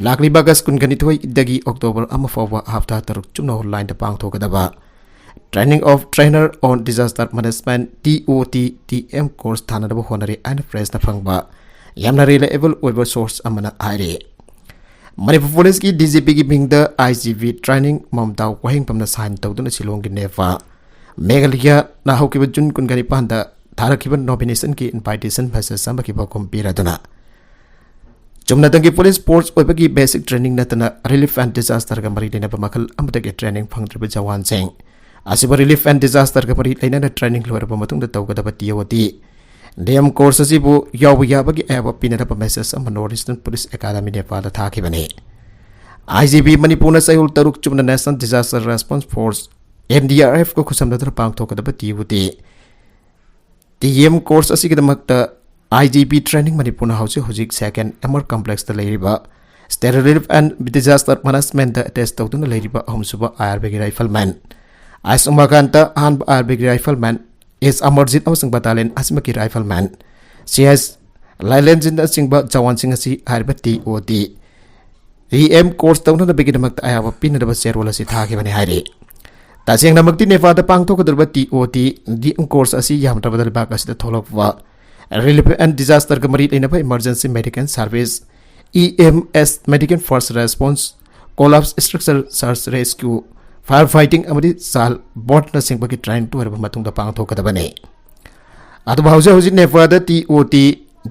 ꯂꯥꯛꯂꯤꯕ ꯑꯥꯒꯁ ꯀꯨꯟꯒ ꯅꯤꯊꯣꯏꯗꯒꯤ ꯑꯣꯛꯇꯣꯕꯔ ꯑꯃ ꯐꯥꯎꯕ ꯍꯞꯇꯥ ꯇꯔꯨꯛ ꯆꯨꯞꯅ ꯑꯣꯟꯂꯥꯏꯟꯗ ꯄꯥꯡꯊꯣꯛꯀꯗꯕ Training of Trainer on Disaster Management, T O T T M, course ꯊꯥꯅꯅꯕ ꯍꯣꯠꯅꯔꯤ ꯍꯥꯏꯅ ꯄ꯭ꯔꯦꯁꯅ ꯐꯪꯕ ꯌꯥꯝꯅ ꯔꯤꯂꯥꯌꯦꯕꯜ ꯑꯣꯏꯕ ꯁꯣꯔꯁ ꯑꯃꯅ ꯍꯥꯏꯔꯤ꯫ ꯃꯅꯤꯄꯨꯔ ꯄꯨꯂꯤꯁꯀꯤ ꯗꯤ ꯖꯤ ꯄꯤꯒꯤ ꯃꯤꯡꯗ ꯑꯥꯏ ꯖꯤ ꯄꯤ ꯇ꯭ꯔꯦꯅꯤꯡ ꯃꯝꯇꯥ ꯋꯥꯍꯦꯡꯕꯝꯅ ꯁꯥꯏꯟ ꯇꯧꯗꯨꯅ ꯁꯤꯂꯣꯡꯒꯤ ꯅꯦꯐꯥ ꯃꯦꯘꯥꯂꯌꯅ ꯍꯧꯈꯤꯕ ꯖꯨꯟ ꯀꯨꯟꯒ ꯅꯤꯄꯥꯟꯗ ꯊꯥꯔꯛꯈꯤꯕ ꯅꯣꯃꯤꯅꯦꯁꯟꯒꯤ ꯏꯟꯚꯥꯏꯇꯦꯁꯟ ꯃꯦꯁꯦꯖ ꯑꯃꯒꯤ ꯄꯥꯎꯈꯨꯝ ꯄꯤꯔꯗꯨꯅ ꯆꯨꯝꯅꯗꯪꯒꯤ ꯄꯨꯂꯤꯁ ꯐꯣꯔꯁ ꯑꯣꯏꯕꯒꯤ ꯕꯦꯁꯤꯛ ꯇ꯭ꯔꯦꯅꯤꯡ ꯅꯠꯇꯅ ꯔꯤꯂꯤꯐ ꯑꯦꯟ ꯗꯤꯖꯥꯁꯇꯔꯒ ꯃꯔꯤ ꯂꯩꯅꯕ ꯃꯈꯜ ꯑꯃꯠꯇꯒꯤ ꯇ꯭ꯔꯦꯅꯤꯡ ꯐꯪꯗ꯭ꯔꯤꯕ ꯖꯋꯥꯟꯁꯤꯡ ꯑꯁꯤꯕꯨ ꯔꯤꯂꯤꯐ ꯑꯦꯟ ꯗꯤꯖꯥꯁꯇꯔꯒ ꯃꯔꯤ ꯂꯩꯅꯅ ꯇ꯭ꯔꯦꯅꯤꯡ ꯂꯣꯏꯔꯕ ꯃꯇꯨꯡꯗ ꯇꯧꯒꯗꯕ T O T D M course ꯑꯁꯤꯕꯨ ꯌꯥꯎꯕ ꯌꯥꯕꯒꯤ ꯑꯌꯥꯕ ꯄꯤꯅꯅꯕ ꯃꯦꯁꯦꯖ ꯑꯃ North Eastern Police Academy ꯅꯦꯐꯥꯗ ꯊꯥꯈꯤꯕꯅꯤ꯫ ꯑꯥꯏ ꯖꯤ ꯄꯤ ꯃꯅꯤꯄꯨꯔꯅ ꯆꯌꯣꯜ ꯇꯔꯨꯛ ꯆꯨꯞꯅ National Disaster Response Force, N D R ꯑꯦꯐꯀ ꯈꯨꯠꯁꯝꯅꯗꯨꯅ ꯄꯥꯡꯊꯣꯛꯀꯗꯕ T O T T M course ꯑꯁꯤꯒꯤꯗꯃꯛꯇ ꯑꯥꯏ ꯖꯤ ꯄꯤ ꯇ꯭ꯔꯦꯅꯤꯡ ꯃꯅꯤꯄꯨꯔꯅ ꯍꯧꯖꯤꯛ ꯍꯧꯖꯤꯛ ꯁꯦꯀꯦꯟ ꯑꯦꯝ ꯑꯥꯔ ꯀꯝꯄ꯭ꯂꯦꯛꯁꯇ ꯂꯩꯔꯤꯕ State Relief and Disaster Managementꯗ ꯑꯦꯇꯦꯆ ꯇꯧꯗꯨꯅ ꯂꯩꯔꯤꯕ ꯑꯍꯨꯝꯁꯨꯕ ꯑꯥꯏ ꯑꯥꯔ ꯕꯤꯒꯤ ꯔꯥꯏꯐꯜꯃꯦꯟ ꯑꯦꯁ ꯎꯃꯥꯀꯥꯟꯇ, ꯑꯍꯥꯟꯕ ꯑꯥꯏ ꯑꯥꯔ ꯕꯤꯒꯤ ꯔꯥꯏꯐꯜꯃꯦꯟ ꯑꯦꯁ ꯑꯃꯔꯖꯤꯠ ꯑꯃꯁꯨꯡ ꯕꯇꯥꯂꯤꯌꯟ ꯑꯁꯤꯃꯛꯀꯤ ꯔꯥꯏꯐꯜꯃꯦꯟ ꯁꯤ ꯑꯦꯁ ꯂꯥꯏꯂꯦꯟꯖꯤꯠꯅꯆꯤꯡꯕ ꯖꯋꯥꯟꯁꯤꯡ ꯑꯁꯤ ꯍꯥꯏꯔꯤꯕ ꯇꯤ ꯑꯣ ꯇꯤ ꯔꯤ ꯑꯦꯝ ꯀꯣꯔꯁ ꯇꯧꯅꯅꯕꯒꯤꯗꯃꯛꯇ ꯑꯌꯥꯕ ꯄꯤꯅꯅꯕ ꯆꯦꯔꯣꯜ ꯑꯁꯤ ꯊꯥꯈꯤꯕꯅꯤ ꯍꯥꯏꯔꯤ꯫ ꯇꯁꯦꯡꯅꯃꯛꯇꯤ ꯅꯦꯄꯥꯜꯗ ꯄꯥꯡꯊꯣꯛꯀꯗꯧꯔꯤꯕ T O T D M course ꯑꯁꯤ ꯌꯥꯝꯗ꯭ꯔꯕꯗ ꯂꯩꯕꯥꯛ ꯑꯁꯤꯗ ꯊꯣꯛꯂꯛꯄ Relief and Disaster ꯒ ꯃꯔꯤ ꯂꯩꯅꯕ Emergency Medical Service, E M S, Medical First Response, Collapse Structure Search Rescue, Fire Fighting ꯑꯃꯗꯤ Child Boatꯅꯆꯤꯡꯕꯒꯤ train ꯇꯣꯏꯔꯕ ꯃꯇꯨꯡꯗ ꯄꯥꯡꯊꯣꯛꯀꯗꯕꯅꯤ꯫ ꯑꯗꯨꯕꯨ ꯍꯧꯖꯤꯛ ꯍꯧꯖꯤꯛ ꯅꯦꯄꯥꯜꯗ T O T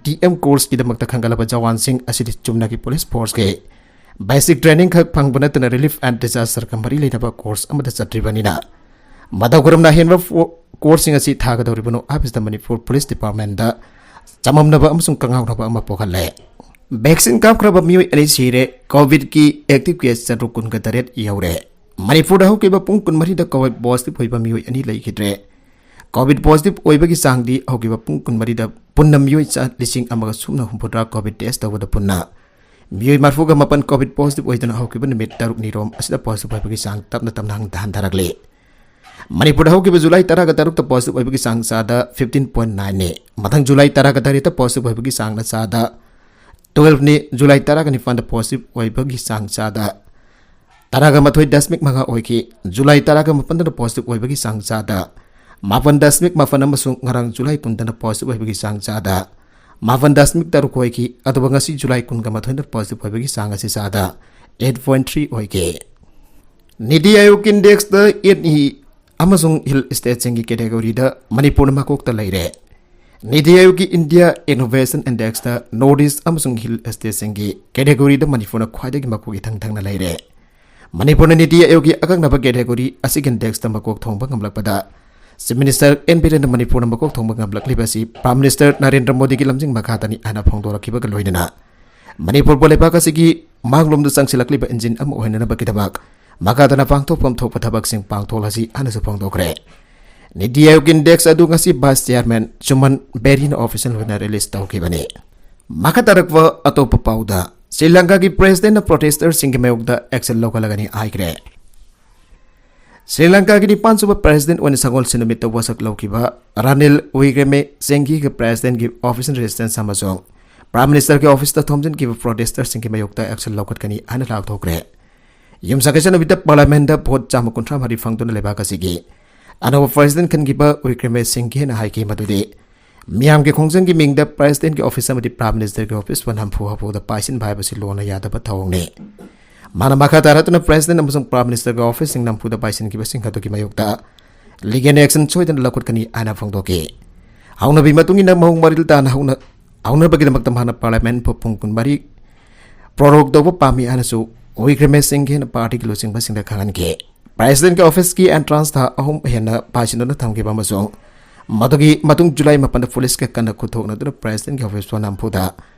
D M ꯀꯣꯔꯁꯀꯤꯗꯃꯛꯇ ꯈꯟꯒꯠꯂꯕ ꯖꯋꯥꯟꯁꯤꯡ ꯑꯁꯤꯗꯤ ꯆꯨꯝꯅꯒꯤ ꯄꯨꯂꯤꯁ ꯐꯣꯔꯁꯀꯤ basic training ꯈꯛ ꯐꯪꯕ ꯅꯠꯇꯅ Relief and Disaster ꯒ ꯃꯔꯤ ꯂꯩꯅꯕ ꯀꯣꯔꯁ ꯑꯃꯗ ꯆꯠꯇ꯭ꯔꯤꯕꯅꯤꯅ, ꯃꯇꯧ ꯀꯔꯝꯅ ꯑꯍꯦꯟꯕ ꯐꯣ-, ꯀꯣꯔꯁꯁꯤꯡ ꯑꯁꯤ ꯊꯥꯒꯗꯧꯔꯤꯕꯅꯣ ꯍꯥꯏꯕꯁꯤꯗ ꯃꯅꯤꯄꯨꯔ ꯄꯨꯂꯤꯁ ꯗꯤꯄꯥꯔꯠꯃꯦꯟꯗ ꯆꯃꯝꯅꯕ ꯑꯃꯁꯨꯡ ꯀꯉꯥꯎꯅꯕ ꯑꯃ ꯄꯣꯛꯍꯜꯂꯦ꯫ ꯚꯦꯛꯁꯤꯟ ꯀꯥꯞꯈ꯭ꯔꯕ ꯃꯤꯑꯣꯏ ꯑꯅꯤ ꯁꯤꯔꯦ, ꯀꯣꯚꯤꯗꯀꯤ ꯑꯦꯛꯇꯤꯚ ꯀꯦꯁ ꯆꯥꯇ꯭ꯔꯨꯛ ꯀꯨꯟꯒ ꯇꯔꯦꯠ ꯌꯧꯔꯦ꯫ ꯃꯅꯤꯄꯨꯔꯗ ꯍꯧꯈꯤꯕ ꯄꯨꯡ ꯀꯨꯟꯃꯔꯤꯗ ꯀꯣꯚꯤꯗ ꯄꯣꯖꯤꯇꯤꯚ ꯑꯣꯏꯕ ꯃꯤꯑꯣꯏ ꯑꯅꯤ ꯂꯩꯈꯤꯗ꯭ꯔꯦ꯫ ꯀꯣꯚꯤꯗ ꯄꯣꯖꯤꯇꯤꯚ ꯑꯣꯏꯕꯒꯤ ꯆꯥꯡꯗꯤ ꯍꯧꯈꯤꯕ ꯄꯨꯡ ꯀꯨꯟꯃꯔꯤꯗ ꯄꯨꯟꯅ ꯃꯤꯑꯣꯏ ꯆꯥ-, ꯂꯤꯁꯤꯡ ꯑꯃꯒ ꯁꯨꯞꯅ ꯍꯨꯝꯐꯨꯇꯔꯥ ꯀꯣꯚꯤꯗ ꯇꯦꯁ ꯇꯧꯕꯗ ꯄꯨꯟꯅ ꯃꯤꯑꯣꯏ ꯃꯔꯤꯐꯨꯒ ꯃꯥꯄꯟ ꯀꯣꯚꯤꯗ ꯄꯣꯖꯤꯇꯤꯚ ꯑꯣꯏꯗꯨꯅ ꯍꯧꯈꯤꯕ ꯅꯨꯃꯤꯠ ꯇꯔꯨꯛꯅꯤ ꯔꯣꯝ ꯑꯁꯤꯗ ꯄꯣꯖꯤꯇꯤꯚ ꯑꯣꯏꯕꯒꯤ ꯆꯥꯡ ꯇꯞꯅ ꯇꯞꯅ ꯍꯟꯊ-, ꯍꯟꯊꯔꯛꯂꯤ꯫ ꯃꯅꯤꯄꯨꯔꯗ ꯍꯧꯈꯤꯕ ꯖꯨꯂꯥꯏ ꯇꯔꯥꯒ ꯇꯔꯨꯛꯇ ꯄꯣꯖꯤꯇꯤꯚ ꯑꯣꯏꯕꯒꯤ ꯆꯥꯡ ꯆꯥꯗ fifteen point nine ꯅꯤ꯫ ꯃꯊꯪ ꯖꯨꯂꯥꯏ ꯇꯔꯥꯒ ꯇꯔꯦꯠꯇ ꯄꯣꯖꯤꯇꯤꯚ ꯑꯣꯏꯕꯒꯤ ꯆꯥꯡꯅ ꯆꯥꯗ twelve ꯅꯤ꯫ ꯖꯨꯂꯥꯏ ꯇꯔꯥꯒ ꯅꯤꯄꯥꯟꯗ ꯄꯣꯖꯤꯇꯤꯚ ꯑꯣꯏꯕꯒꯤ ꯆꯥꯡ ꯆꯥꯗ ꯇꯔꯥꯒ ꯃꯥꯊꯣꯏ ꯗꯁꯃꯤꯛ ꯃꯉꯥ ꯑꯣꯏꯈꯤ꯫ ꯖꯨꯂꯥꯏ ꯇꯔꯥꯒ ꯃꯥꯄꯟꯗꯅ ꯄꯣꯖꯤꯇꯤꯚ ꯑꯣꯏꯕꯒꯤ ꯆꯥꯡ ꯆꯥꯗ ꯃꯥꯄꯟ ꯗꯁꯃꯤꯛ ꯃꯥꯄꯟ ꯑꯃꯁꯨꯡ ꯉꯔꯥꯡ ꯖꯨꯂꯥꯏ ꯀꯨꯟꯗꯅ ꯄꯣꯖꯤꯇꯤꯚ ꯑꯣꯏꯕꯒꯤ ꯆꯥꯡ ꯆꯥꯗ ꯃꯥꯄꯟ ꯗꯁꯃꯤꯛ ꯇꯔꯨꯛ ꯑꯣꯏꯈꯤ꯫ ꯑꯗꯨꯒ ꯉꯁꯤ ꯖꯨꯂꯥꯏ ꯀꯨꯟꯒ ꯃꯥꯊꯣꯏꯗ ꯄꯣꯖꯤꯇꯤꯚ ꯑꯣꯏꯕꯒꯤ ꯆꯥꯡ ꯑꯁꯤ ꯆꯥꯗ eight point three ꯑꯣꯏꯈꯤ꯫ ꯅꯤꯇꯤ ꯑꯥꯌꯣꯒ ꯏꯟꯗꯦꯛꯁꯇ ꯑꯦꯟ ꯏ ꯑꯃꯁꯨꯡ ꯍꯤꯜ ꯁ꯭ꯇꯦꯠꯁꯤꯡꯒꯤ ꯀꯦꯇꯦꯒꯣꯔꯤꯗ ꯃꯅꯤꯄꯨꯔꯅ ꯃꯀꯣꯛꯇ ꯂꯩꯔꯦ꯫ ꯅꯤꯇꯤ ꯑꯥꯌꯣꯒꯀꯤ ꯏꯟꯗꯤꯌꯥ ꯏꯅꯣꯚꯦꯁꯟ ꯏꯟꯗꯦꯛꯁꯇ ꯅꯣꯔꯠ ꯏꯁ ꯑꯃꯁꯨꯡ ꯍꯤꯜ ꯁ꯭ꯇꯦꯠꯁꯤꯡꯒꯤ ꯀꯦꯇꯦꯒꯣꯔꯤꯗ ꯃꯅꯤꯄꯨꯔꯅ ꯈ꯭ꯋꯥꯏꯗꯒꯤ ꯃꯀꯣꯛ ꯏꯊꯪ ꯊꯪꯅ ꯂꯩꯔꯦ꯫ ꯃꯅꯤꯄꯨꯔꯅ ꯅꯤꯇꯤ ꯑꯥꯌꯣꯒꯀꯤ ꯑꯀꯛꯅꯕ ꯀꯦꯇꯦꯒꯣꯔꯤ ꯑꯁꯤꯒꯤ ꯏꯟꯗꯦꯛꯁꯇ ꯃꯀꯣꯛ ꯊꯣꯡꯕ ꯉꯝꯂꯛꯄꯗ ꯆꯤꯐ ꯃꯤꯅꯤꯁꯇꯔ ꯑꯦꯟ ꯕꯤꯔꯦꯟꯅ ꯃꯅꯤꯄꯨꯔꯅ ꯃꯀꯣꯛ ꯊꯣꯡꯕ ꯉꯝꯂꯛꯂꯤꯕ ꯑꯁꯤ ꯄ꯭ꯔꯥꯏꯝ ꯃꯤꯅꯤꯁꯇꯔ ꯅꯔꯦꯟꯗ꯭ꯔ ꯃꯣꯗꯤꯒꯤ ꯂꯝꯖꯤꯡ ꯃꯈꯥꯗꯅꯤ ꯍꯥꯏꯅ ꯐꯣꯡꯗꯣꯔꯛꯈꯤꯕꯒ ꯂꯣꯏꯅꯅ ꯃꯅꯤꯄꯨꯔꯕꯨ ꯂꯩꯕꯥꯛ ꯑꯁꯤꯒꯤ ꯃꯥꯡꯂꯣꯝꯗ ꯆꯪꯁꯤꯜꯂꯛꯂꯤꯕ ꯏꯟꯖꯤꯟ ꯑꯃ ꯑꯣꯏꯍꯟꯅꯅꯕꯒꯤꯗꯃꯛ ꯃꯈꯥ ꯇꯥꯅ ꯄꯥꯡꯊꯣꯛꯐꯝ ꯊꯣꯛꯄ ꯊꯕꯛꯁꯤꯡ ꯄꯥꯡꯊꯣꯛꯂꯁꯤ ꯍꯥꯏꯅꯁꯨ ꯐꯣꯡꯗꯣꯛꯈ꯭ꯔꯦ꯫ ꯅꯤꯇꯤ ꯑꯥꯌꯣꯒ ꯏꯟꯗꯦꯛꯁ ꯑꯗꯨ ꯉꯁꯤ ꯚꯥꯏꯁ ꯆꯤꯌꯥꯔꯃꯦꯟ ꯁꯨꯃꯟ ꯕꯦꯔꯤꯅ ꯑꯣꯐꯤꯁꯤꯌꯦꯜ ꯑꯣꯏꯅ ꯔꯤꯂꯤꯖ ꯇꯧꯈꯤꯕꯅꯤ꯫ ꯃꯈꯥ ꯇꯥꯔꯛꯄ ꯑꯇꯣꯞꯄ ꯄꯥꯎꯗ, ꯁ꯭ꯔꯤ ꯂꯪꯀꯥꯒꯤ ꯄ꯭ꯔꯦꯁꯤꯗꯦꯟꯠꯅ ꯄ꯭ꯔꯣꯇꯦꯁꯇꯔꯁꯤꯡꯒꯤ ꯃꯥꯌꯣꯛꯇ ꯑꯦꯛꯁꯟ ꯂꯧꯈꯠꯂꯒꯅꯤ ꯍꯥꯏꯈ꯭ꯔꯦ꯫ ꯁ꯭ꯔꯤ ꯂꯪꯀꯥꯒꯤ ꯅꯤꯄꯥꯟꯁꯨꯕ ꯄ꯭ꯔꯦꯁꯤꯗꯦꯟꯠ ꯑꯣꯏꯅ ꯁꯒꯣꯜꯁꯦꯟ ꯅꯨꯃꯤꯠꯇ ꯋꯥꯁꯛ ꯂꯧꯈꯤꯕ ꯔꯥꯅꯤꯜ ꯋꯤꯀ꯭ꯔꯦꯃꯦ ꯁꯤꯡꯒꯤꯒ ꯄ꯭ꯔꯦꯁꯤꯗꯦꯟꯠꯀꯤ ꯑꯣꯐꯤꯁꯤꯌꯦꯜ ꯔꯦꯁꯤꯗꯦꯟꯁ ꯑꯃꯁꯨꯡ ꯄ꯭ꯔꯥꯏꯝ ꯃꯤꯅꯤꯁꯇꯔꯒꯤ ꯑꯣꯐꯤꯁꯇ ꯊꯣꯝꯖꯤꯟꯈꯤꯕ ꯄ꯭ꯔꯣꯇꯦꯁꯇꯔꯁꯤꯡꯒꯤ ꯃꯥꯌꯣꯛꯇ ꯑꯦꯛꯁꯟ ꯂꯧꯈꯠꯀꯅꯤ ꯍꯥꯏꯅ ꯂꯥꯎꯊꯣꯛꯈ꯭ꯔꯦ꯫ ꯌꯨꯝꯁꯀꯩꯁ ꯅꯨꯃꯤꯠꯇ ꯄꯥꯔꯂꯤꯌꯥꯃꯦꯟꯗ ꯚꯣꯠ ꯆꯥꯝꯃ ꯀꯨꯟꯊ꯭ꯔꯥ ꯃꯔꯤ ꯐꯪꯗꯨꯅ ꯂꯩꯕꯥꯛ ꯑꯁꯤꯒꯤ ꯑꯅꯧꯕ ꯄ꯭ꯔꯦꯁꯤꯗꯦꯟꯠ ꯈꯟꯈꯤꯕ ꯋꯤꯀ꯭ꯔꯦꯃꯦ ꯁꯤꯡꯘꯦꯅ ꯍꯥꯏꯈꯤ ꯃꯗꯨꯗꯤ ꯃꯤꯌꯥꯝꯒꯤ ꯈꯣꯡꯖꯪꯒꯤ ꯃꯤꯡꯗ ꯄ꯭ꯔꯦꯁꯤꯗꯦꯟꯠꯀꯤ ꯑꯣꯐꯤꯁ ꯑꯃꯗꯤ ꯄ꯭ꯔꯥꯏꯝ ꯃꯤꯅꯤꯁꯇꯔꯒꯤ ꯑꯣꯐꯤꯁꯄꯨ ꯅꯝꯐꯨ ꯍꯥꯐꯨꯗ ꯄꯥꯏꯁꯤꯟꯕ ꯍꯥꯏꯕꯁꯤ ꯂꯣꯟꯅ ꯌꯥꯗꯕ ꯊꯧꯑꯣꯡꯅꯤ꯫ ꯃꯥꯅ ꯃꯈꯥ ꯇꯥꯔꯛꯇꯨꯅ ꯄ꯭ꯔꯦꯁꯤꯗꯦꯟꯠ ꯑꯃꯁꯨꯡ ꯄ꯭ꯔꯥꯏꯝ ꯃꯤꯅꯤꯁꯇꯔꯒꯤ ꯑꯣꯐꯤꯁꯁꯤꯡ ꯅꯝꯐꯨꯗ ꯄꯥꯏꯁꯤꯟꯈꯤꯕꯁꯤꯡ ꯑꯗꯨꯒꯤ ꯃꯥꯌꯣꯛꯇ ꯂꯤꯒꯦꯜ ꯑꯦꯛꯁꯟ ꯁꯣꯏꯗꯅ ꯂꯧꯈꯠꯀꯅꯤ ꯍꯥꯏꯅ ꯐꯣꯡꯗꯣꯛꯈꯤ꯫ ꯍꯧꯅꯕꯤ ꯃꯇꯨꯡ ꯏꯟꯅ ꯃꯑꯣꯡ ꯃꯔꯤꯜ ꯇꯥꯅ ꯍꯧꯅ-, ꯍꯧꯅꯕꯒꯤꯗꯃꯛꯇ ꯃꯍꯥꯛꯅ ꯄꯥꯔꯂꯤꯌꯥꯃꯦꯟꯠ ꯄꯨꯡ ꯀꯨꯟꯃꯔꯤ ꯄ꯭ꯔꯣꯔꯣꯛ ꯇꯧꯕ ꯄꯥꯝꯃꯤ ꯍꯥꯏꯅꯁꯨ ꯋꯤꯀ꯭ꯔꯦꯃꯦ ꯁꯤꯡꯘꯦꯅ ꯄꯥꯔꯇꯤꯒꯤ ꯂꯨꯆꯤꯡꯕꯁꯤꯡꯗ ꯈꯪꯍꯟꯈꯤ꯫ ꯄ꯭ꯔꯦꯁꯤꯗꯦꯟꯠꯀꯤ ꯑꯣꯐꯤꯁꯀꯤ ꯑꯦꯟꯇ꯭ꯔꯥꯟꯁ ꯊꯥ ꯑꯍꯨꯝ ꯍꯦꯟꯅ ꯄꯥꯏꯁꯤꯟꯗꯨꯅ ꯊꯝꯈꯤꯕ ꯑꯃꯁꯨꯡ ꯃꯗꯨꯒꯤ ꯃꯇꯨꯡ ꯖꯨꯂꯥꯏ ꯃꯥꯄꯟꯗ ꯄꯨꯂꯤꯁꯀ ꯀꯟꯅ ꯈꯨꯠꯊꯣꯛꯅꯗꯨꯅ ꯄ꯭ꯔꯦꯁꯤꯗꯦꯟꯠꯀꯤ ꯑꯣꯐꯤꯁꯄꯨ ꯅꯝꯐꯨꯗ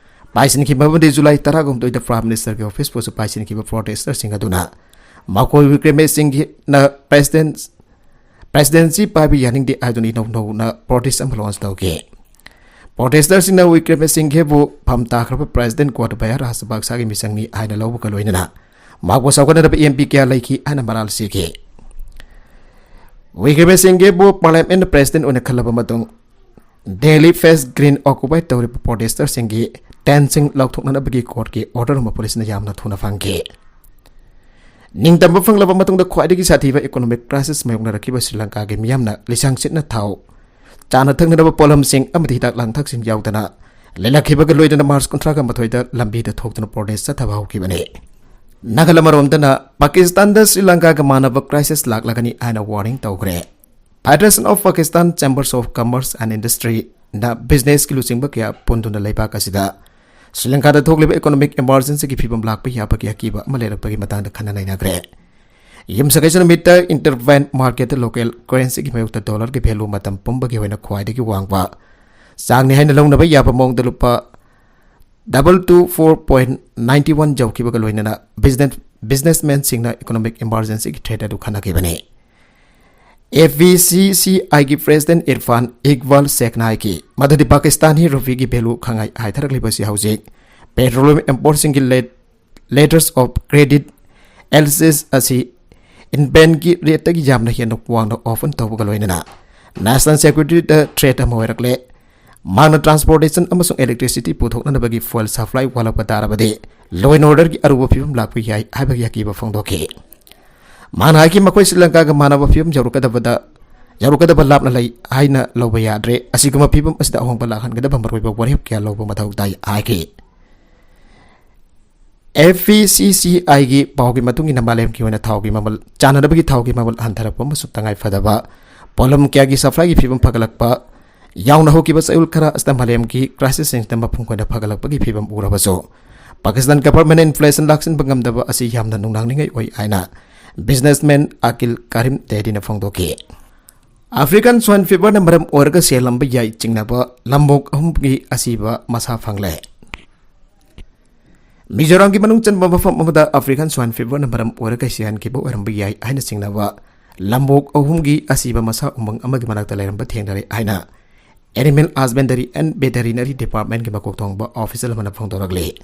ꯄꯥꯏꯁꯤꯟꯈꯤꯕ ꯑꯃꯗꯤ ꯖꯨꯂꯥꯏ ꯇꯔꯥꯍꯨꯝꯗꯣꯏꯗ ꯄ꯭ꯔꯥꯏꯝ ꯃꯤꯅꯤꯁꯇꯔꯒꯤ ꯑꯣꯐꯤꯁꯄꯨꯁꯨ ꯄꯥꯏꯁꯤꯟꯈꯤꯕ ꯄ꯭ꯔꯣꯇꯦꯁꯇꯔꯁꯤꯡ ꯑꯗꯨꯅ ꯃꯈꯣꯏ ꯋꯤꯀ꯭ꯔꯦꯃꯦ ꯁꯤꯡꯘꯦꯅ ꯄ꯭ꯔꯦꯁꯤꯗꯦꯟꯠ ꯄ꯭ꯔꯦꯁꯤꯗꯦꯟꯁꯤ ꯄꯥꯏꯕ ꯌꯥꯅꯤꯡꯗꯦ ꯍꯥꯏꯗꯨꯅ ꯏꯅꯧ ꯅꯧꯅ ꯄ꯭ꯔꯣꯇꯦꯁ ꯑꯃ ꯂꯣꯟꯆ ꯇꯧꯈꯤ꯫ ꯄ꯭ꯔꯣꯇꯦꯁꯇꯔꯁꯤꯡꯅ ꯋꯤꯀ꯭ꯔꯦꯃꯦ ꯁꯤꯡꯘꯦꯕꯨ ꯐꯝ ꯇꯥꯈ꯭ꯔꯕ ꯄ꯭ꯔꯦꯁꯤꯗꯦꯟꯠ ꯒꯣꯇꯕꯌꯥ ꯔꯥꯖꯄꯛꯁꯥꯒꯤ ꯃꯤꯁꯛꯅꯤ ꯍꯥꯏꯅ ꯂꯧꯕꯒ ꯂꯣꯏꯅꯅ ꯃꯍꯥꯛꯄꯨ ꯁꯧꯒꯠꯅꯗꯕ ꯑꯦꯝ ꯄꯤ ꯀꯌꯥ ꯂꯩꯈꯤ ꯍꯥꯏꯅ ꯃꯔꯥꯜ ꯁꯤꯈꯤ꯫ ꯋꯤꯀ꯭ꯔꯦꯃꯦ ꯁꯤꯡꯘꯦꯕꯨ ꯄꯥꯔꯂꯤꯌꯥꯃꯦꯟꯠ ꯄ꯭ꯔꯦꯁꯤꯗꯦꯟꯠ ꯑꯣꯏꯅ ꯈꯜꯂꯕ ꯃꯇꯨꯡ ꯗꯦꯜꯂꯤ ꯐꯦꯁ ꯒ꯭ꯔꯤꯟ ꯑꯣꯀꯨꯄꯥꯏ ꯇꯧꯔꯤꯕ ꯄ꯭ꯔꯣꯇꯦꯁꯇꯔꯁꯤꯡꯒꯤ ꯇꯦꯟꯠꯁꯤꯡ ꯂꯧꯊꯣꯛꯅꯅꯕꯒꯤ ꯀꯣꯔꯠꯀꯤ ꯑꯣꯔꯗꯔ ꯑꯃ ꯄꯨꯂꯤꯁꯅ ꯌꯥꯝꯅ ꯊꯨꯅ ꯐꯪꯈꯤ꯫ ꯅꯤꯡꯇꯝꯕ ꯐꯪꯂꯕ ꯃꯇꯨꯡꯗ ꯈ꯭ꯋꯥꯏꯗꯒꯤ ꯁꯥꯊꯤꯕ ꯏꯀꯣꯅꯣꯃꯤꯛ ꯀ꯭ꯔꯥꯏꯁꯤꯁ ꯃꯥꯌꯣꯛꯅꯔꯛꯈꯤꯕ ꯁ꯭ꯔꯤ ꯂꯪꯀꯥꯒꯤ ꯃꯤꯌꯥꯝꯅ ꯂꯤꯁꯪ ꯁꯤꯠꯅ ꯊꯥꯎ, ꯆꯥꯅ ꯊꯛꯅꯅꯕ ꯄꯣꯠꯂꯝꯁꯤꯡ ꯑꯃꯗꯤ ꯍꯤꯗꯥꯛ ꯂꯥꯡꯊꯛꯁꯤꯡ ꯌꯥꯎꯗꯅ ꯂꯩꯂꯛꯈꯤꯕꯒ ꯂꯣꯏꯅꯅ ꯃꯥꯔꯆ ꯀꯨꯟꯊ꯭ꯔꯥꯒ ꯃꯥꯊꯣꯏꯗ ꯂꯝꯕꯤꯗ ꯊꯣꯛꯇꯨꯅ ꯄ꯭ꯔꯣꯇꯦꯁ ꯆꯠꯊꯕ ꯍꯧꯈꯤꯕꯅꯤ꯫ ꯅꯥꯀꯜ ꯑꯃꯔꯣꯝꯗꯅ ꯄꯥꯀꯤꯁꯇꯥꯟꯗ ꯁ꯭ꯔꯤ ꯂꯪꯀꯥꯒ ꯃꯥꯟꯅꯕ ꯀ꯭ꯔꯥꯏꯁꯤꯁ ꯂꯥꯛꯂꯒꯅꯤ ꯍꯥꯏꯅ ꯋꯥꯔꯅꯤꯡ ꯇꯧꯈ꯭ꯔꯦ꯫ Federation of Pakistan Chambers of Commerce and Industry ꯅ ꯕꯤꯖꯤꯅꯦꯁꯀꯤ ꯂꯨꯆꯤꯡꯕ ꯀꯌꯥ ꯄꯨꯟꯗꯨꯅ ꯂꯩꯕꯥꯛ ꯑꯁꯤꯗ ꯁ꯭ꯔꯤ ꯂꯪꯀꯥꯗ ꯊꯣꯛꯂꯤꯕ ꯏꯀꯣꯅꯣꯃꯤꯛ ꯏꯃꯥꯔꯖꯦꯟꯁꯤꯒꯤ ꯐꯤꯕꯝ ꯂꯥꯛꯄ ꯌꯥꯕꯒꯤ ꯑꯀꯤꯕ ꯑꯃ ꯂꯩꯔꯛꯄꯒꯤ ꯃꯇꯥꯡꯗ ꯈꯟꯅ ꯅꯩꯅꯈ꯭ꯔꯦ꯫ ꯌꯨꯝꯁꯀꯩꯁ ꯅꯨꯃꯤꯠꯇ ꯏꯟꯇꯔꯕꯦꯡꯛ ꯃꯥꯔꯀꯦꯠꯇ ꯂꯣꯀꯦꯜ ꯀꯔꯦꯟꯁꯤꯒꯤ ꯃꯥꯌꯣꯛꯇ ꯗꯣꯂꯔꯒꯤ ꯚꯦꯂꯨ ꯃꯇꯝ ꯄꯨꯝꯕꯒꯤ ꯑꯣꯏꯅ ꯈ꯭ꯋꯥꯏꯗꯒꯤ ꯋꯥꯡꯕ ꯆꯥꯡꯅꯤ ꯍꯥꯏꯅ ꯂꯧꯅꯕ ꯌꯥꯕ ꯃꯑꯣꯡꯗ ꯂꯨꯄꯥ double two four point ninety one ꯌꯧꯈꯤꯕꯒ ꯂꯣꯏꯅꯅ ꯕꯤꯖꯤꯅꯦꯁ, ꯕꯤꯖꯤꯅꯦꯁꯃꯦꯟꯁꯤꯡꯅ ꯏꯀꯣꯅꯣꯃꯤꯛ ꯏꯃꯥꯔꯖꯦꯟꯁꯤꯒꯤ ꯊ꯭ꯔꯦꯠ ꯑꯗꯨ ꯈꯟꯅꯈꯤꯕꯅꯤ꯫ ꯑꯦꯐ ꯕꯤ ꯁꯤ ꯁꯤ ꯑꯥꯏꯒꯤ ꯄ꯭ꯔꯦꯁꯤꯗꯦꯟꯠ ꯏꯔꯐꯥꯟ ꯏꯛꯕꯥꯜ ꯁꯦꯈꯅ ꯍꯥꯏꯈꯤ ꯃꯗꯨꯗꯤ ꯄꯥꯀꯤꯁꯇꯥꯟꯒꯤ ꯔꯨꯄꯤꯒꯤ ꯚꯦꯂꯨ ꯈꯪꯉꯥꯏ ꯍꯥꯏꯊꯔꯛꯂꯤꯕꯁꯤ ꯍꯧꯖꯤꯛ ꯄꯦꯇ꯭ꯔꯣꯂꯤꯌꯝ ꯏꯝꯄꯣꯔꯠꯁꯤꯡꯒꯤ let-, letters of credit, L C S, ꯑꯁꯤ ꯏꯟꯕꯦꯡꯛꯀꯤ ꯔꯦꯠꯇꯒꯤ ꯌꯥꯝꯅ ꯍꯦꯟꯅ ꯋꯥꯡꯅ ꯑꯣꯄꯟ ꯇꯧꯕꯒ ꯂꯣꯏꯅꯅ ꯅꯦꯁꯅꯦꯜ ꯁꯦꯀ꯭ꯌꯨꯔꯤꯇꯤꯗ ꯊ꯭ꯔꯦꯠ ꯑꯃ ꯑꯣꯏꯔꯛꯂꯦ꯫ ꯃꯍꯥꯛꯅ ꯇ꯭ꯔꯥꯟꯁꯄꯣꯔꯇꯦꯁꯟ ꯑꯃꯁꯨꯡ ꯏꯂꯦꯛꯇ꯭ꯔꯤꯁꯤꯇꯤ ꯄꯨꯊꯣꯛꯅꯅꯕꯒꯤ ꯐ꯭ꯌꯨꯑꯦꯜ ꯁꯄ꯭ꯂꯥꯏ ꯋꯥꯠꯂꯛꯄ ꯇꯥꯔꯕꯗꯤ law and orderꯒꯤ ꯑꯔꯨꯕ ꯐꯤꯕꯝ ꯂꯥꯛꯄ ꯌꯥꯏ ꯍꯥꯏꯕꯒꯤ ꯑꯀꯤꯕ ꯐꯣꯡꯗꯣꯛꯈꯤ꯫ ꯃꯥꯅ ꯍꯥꯏꯈꯤ, ꯃꯈꯣꯏ ꯁ꯭ꯔꯤ ꯂꯪꯀꯥꯒ ꯃꯥꯟꯅꯕ ꯐꯤꯕꯝ ꯌꯧꯔꯛꯀꯗꯕꯗ, ꯌꯧꯔꯛꯀꯗꯕ ꯂꯥꯞꯅ ꯂꯩ ꯍꯥꯏꯅ ꯂꯧꯕ ꯌꯥꯗ꯭ꯔꯦ꯫ ꯑꯁꯤꯒꯨꯝꯕ ꯐꯤꯕꯝ ꯑꯁꯤꯗ ꯑꯍꯣꯡꯕ ꯂꯥꯛꯍꯟꯒꯗꯕ ꯃꯔꯨꯑꯣꯏꯕ ꯋꯥꯔꯦꯞ ꯀꯌꯥ ꯂꯧꯕ ꯃꯊꯧ ꯇꯥꯏ ꯍꯥꯏꯈꯤ꯫ ꯑꯦꯐ ꯏ ꯁꯤ ꯁꯤ ꯑꯥꯏꯒꯤ ꯄꯥꯎꯒꯤ ꯃꯇꯨꯡ ꯏꯟꯅ, ꯃꯥꯂꯦꯝꯒꯤ ꯑꯣꯏꯅ ꯊꯥꯎꯒꯤ ꯃꯃꯜ, ꯆꯥꯅꯅꯕꯒꯤ ꯊꯥꯎꯒꯤ ꯃꯃꯜ ꯍꯟꯊꯔꯛꯄ ꯑꯃꯁꯨꯡ ꯇꯉꯥꯏ ꯐꯗꯕ ꯄꯣꯠꯂꯝ ꯀꯌꯥꯒꯤ ꯁꯄ꯭ꯂꯥꯏꯒꯤ ꯐꯤꯕꯝ ꯐꯒꯠꯂꯛꯄ ꯌꯥꯎꯅ ꯍꯧꯈꯤꯕ ꯆꯌꯣꯜ ꯈꯔ ꯑꯁꯤꯗ ꯃꯥꯂꯦꯝꯒꯤ crisis ꯁꯤꯡꯁꯤꯗ ꯃꯄꯨꯡ ꯑꯣꯏꯅ ꯐꯒꯠꯂꯛꯄꯒꯤ ꯐꯤꯕꯝ ꯎꯔꯕꯁꯨ, ꯄꯥꯀꯤꯁꯇꯥꯟ government ꯅ inflation ꯂꯥꯛꯁꯤꯟꯕ ꯉꯝꯗꯕ ꯑꯁꯤ ꯌꯥꯝꯅ ꯅꯨꯡꯅꯥꯡꯅꯤꯡꯉꯥꯏ ꯑꯣꯏ ꯍꯥꯏꯅ businessman ꯑꯀꯤꯜ ꯀꯔꯤꯝ ꯗꯦꯗꯤꯅ ꯐꯣꯡꯗꯣꯛꯈꯤ꯫ African swine fever ꯅ ꯃꯔꯝ ꯑꯣꯏꯔꯒ ꯁꯦꯜ ꯂꯝꯕ ꯌꯥꯏ ꯆꯤꯡꯅꯕ ꯂꯝꯕꯣꯛ ꯑꯍꯨꯝꯒꯤ ꯑꯁꯤꯕ ꯃꯁꯥ ꯐꯪꯂꯦ꯫ ꯃꯤꯖꯣꯔꯥꯝꯒꯤ ꯃꯅꯨꯡ ꯆꯟꯕ ꯃꯐꯝ ꯑꯃꯗ African swine fever ꯅ ꯃꯔꯝ ꯑꯣꯏꯔꯒ ꯁꯤꯍꯟꯈꯤꯕ ꯑꯣꯏꯔꯝꯕ ꯌꯥꯏ ꯍꯥꯏꯅ ꯆꯤꯡꯅꯕ ꯂꯝꯕꯣꯛ ꯑꯍꯨꯝꯒꯤ ꯑꯁꯤꯕ ꯃꯁꯥ ꯎꯃꯪ ꯑꯃꯒꯤ ꯃꯅꯥꯛꯇ ꯂꯩꯔꯝꯕ ꯊꯦꯡꯅꯔꯦ ꯍꯥꯏꯅ Animal Husbandry and Veterinary Department ꯀꯤ ꯃꯀꯣꯛ ꯊꯣꯡꯕ official ꯑꯃꯅ ꯐꯣꯡꯗꯣꯔꯛꯂꯤ꯫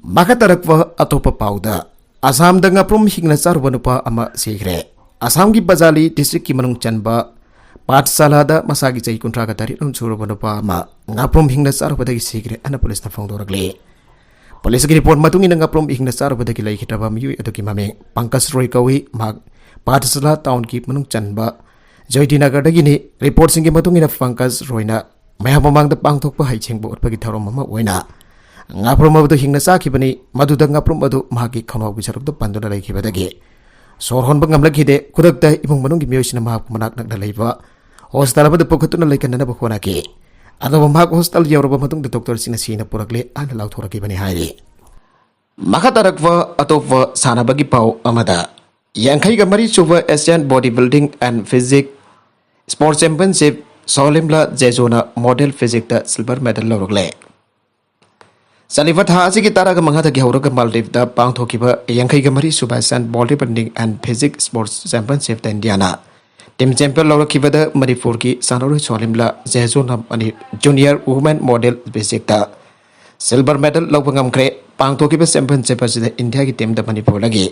ꯃꯈꯥ ꯇꯥꯔꯛꯄ ꯑꯇꯣꯞꯄ ꯄꯥꯎꯗ, ꯑꯁꯥꯝꯗ ꯉꯥꯄ꯭ꯔꯨꯝ ꯍꯤꯡꯅ ꯆꯥꯔꯨꯕ ꯅꯨꯄꯥ ꯑꯃ ꯁꯤꯈ꯭ꯔꯦ꯫ ꯑꯁꯥꯝꯒꯤ ꯕꯖꯥꯂꯤ district ꯀꯤ ꯃꯅꯨꯡ ꯆꯟꯕ ꯄꯥꯠꯁꯥꯂꯥꯗ ꯃꯁꯥꯒꯤ ꯆꯍꯤ ꯀꯨꯟꯊ꯭ꯔꯥꯒ ꯇꯔꯦꯠ ꯂꯣꯝ ꯁꯨꯔꯕ ꯅꯨꯄꯥ ꯑꯃ ꯉꯥꯄ꯭ꯔꯨꯝ ꯍꯤꯡꯅ ꯆꯥꯔꯨꯕꯗꯒꯤ ꯁꯤꯈ꯭ꯔꯦ ꯍꯥꯏꯅ ꯄꯨꯂꯤꯁꯅ ꯐꯣꯡꯗꯣꯔꯛꯂꯤ꯫ ꯄꯨꯂꯤꯁꯀꯤ report ꯃꯇꯨꯡ ꯏꯟꯅ, ꯉꯥꯄ꯭ꯔꯨꯝ ꯍꯤꯡꯅ ꯆꯥꯔꯨꯕꯗꯒꯤ ꯂꯩꯈꯤꯗ꯭ꯔꯕ ꯃꯤꯑꯣꯏ ꯑꯗꯨꯒꯤ ꯃꯃꯤꯡ ꯄꯪꯀꯖ ꯔꯣꯏ ꯀꯧꯏ꯫ ꯃꯍꯥꯛ ꯄꯥꯠꯁꯥꯂꯥ town ꯀꯤ ꯃꯅꯨꯡ ꯆꯟꯕ ꯖꯣꯏꯇꯤꯅꯒꯔꯗꯒꯤꯅꯤ꯫ Report ꯁꯤꯡꯒꯤ ꯃꯇꯨꯡ ꯏꯟꯅ, ꯄꯪꯀꯖ ꯔꯣꯏꯅ ꯃꯌꯥꯝ ꯃꯃꯥꯡꯗ ꯄꯥꯡꯊꯣꯛꯄ ꯍꯩꯁꯤꯡꯕ ꯎꯠꯄꯒꯤ ꯊꯧꯔꯝ ꯑꯃ ꯑꯣꯏꯅ ꯉꯥꯄ꯭ꯔꯨꯝ ꯑꯗꯨ ꯍꯤꯡꯅ ꯆꯥꯈꯤꯕꯅꯤ꯫ ꯃꯗꯨꯗ ꯉꯥꯄ꯭ꯔꯨꯝ ꯑꯗꯨ ꯃꯍꯥꯛꯀꯤ ꯈꯧꯅꯥꯎꯒꯤ ꯁꯔꯨꯛꯇ ꯄꯟꯗꯨꯅ ꯂꯩꯈꯤꯕꯗꯒꯤ ꯁꯣꯔ ꯍꯣꯟꯕ ꯉꯝꯂꯛꯈꯤꯗꯦ꯫ ꯈꯨꯗꯛꯇ ꯏꯃꯨꯡ ꯃꯅꯨꯡꯒꯤ ꯃꯤꯑꯣꯏꯁꯤꯡꯅ ꯃꯍꯥꯛꯄꯨ ꯃꯅꯥꯛ ꯅꯛꯅ ꯂꯩꯕ hospital ꯑꯃꯗ ꯄꯨꯈꯠꯇꯨꯅ ꯂꯥꯏꯀꯠꯅꯅꯕ ꯍꯣꯠꯅꯈꯤ꯫ ꯑꯗꯨꯕꯨ ꯃꯍꯥꯛ hospital ꯌꯧꯔꯕ ꯃꯇꯨꯡꯗ doctor ꯁꯤꯡꯅ ꯁꯤꯅ ꯄꯨꯔꯛꯂꯦ ꯍꯥꯏꯅ ꯂꯥꯎꯊꯣꯔꯛꯈꯤꯕꯅꯤ ꯍꯥꯏꯔꯤ꯫ ꯃꯈꯥ ꯇꯥꯔꯛꯄ ꯑꯇꯣꯞꯄ ꯁꯥꯟꯅꯕꯒꯤ ꯄꯥꯎ ꯑꯃꯗ, ꯌꯥꯡꯈꯩꯒ ꯃꯔꯤ ꯁꯨꯕ Asian Body Building and Physique Sports Championship ꯁꯣꯂꯤꯝꯂꯥ ꯖꯦꯖꯣꯅ model physique ꯇ silver medal ꯂꯧꯔꯛꯂꯦ꯫ ꯆꯠꯂꯤꯕ ꯊꯥ ꯑꯁꯤꯒꯤ ꯇꯔꯥꯒ ꯃꯉꯥꯗꯒꯤ ꯍꯧꯔꯒ ꯃꯥꯜꯗꯤꯞꯇ ꯄꯥꯡꯊꯣꯛꯈꯤꯕ ꯌꯥꯡꯈꯩꯒ ꯃꯔꯤ ꯁꯨꯕ Asian Body Building and Physique Sports Championship ꯇ ꯏꯟꯗꯤꯌꯥꯅ team champion ꯂꯧꯔꯛꯈꯤꯕꯗ ꯃꯅꯤꯄꯨꯔꯒꯤ ꯁꯥꯟꯅꯔꯣꯏ ꯁꯣꯂꯤꯝꯂꯥ ꯖꯦꯖꯣꯅ money-, junior women model physique ꯇ silver medal ꯂꯧꯕ ꯉꯝꯈ꯭ꯔꯦ꯫ ꯄꯥꯡꯊꯣꯛꯈꯤꯕ championship ꯑꯁꯤꯗ ꯏꯟꯗꯤꯌꯥꯒꯤ team ꯗ ꯃꯅꯤꯄꯨꯔꯗꯒꯤ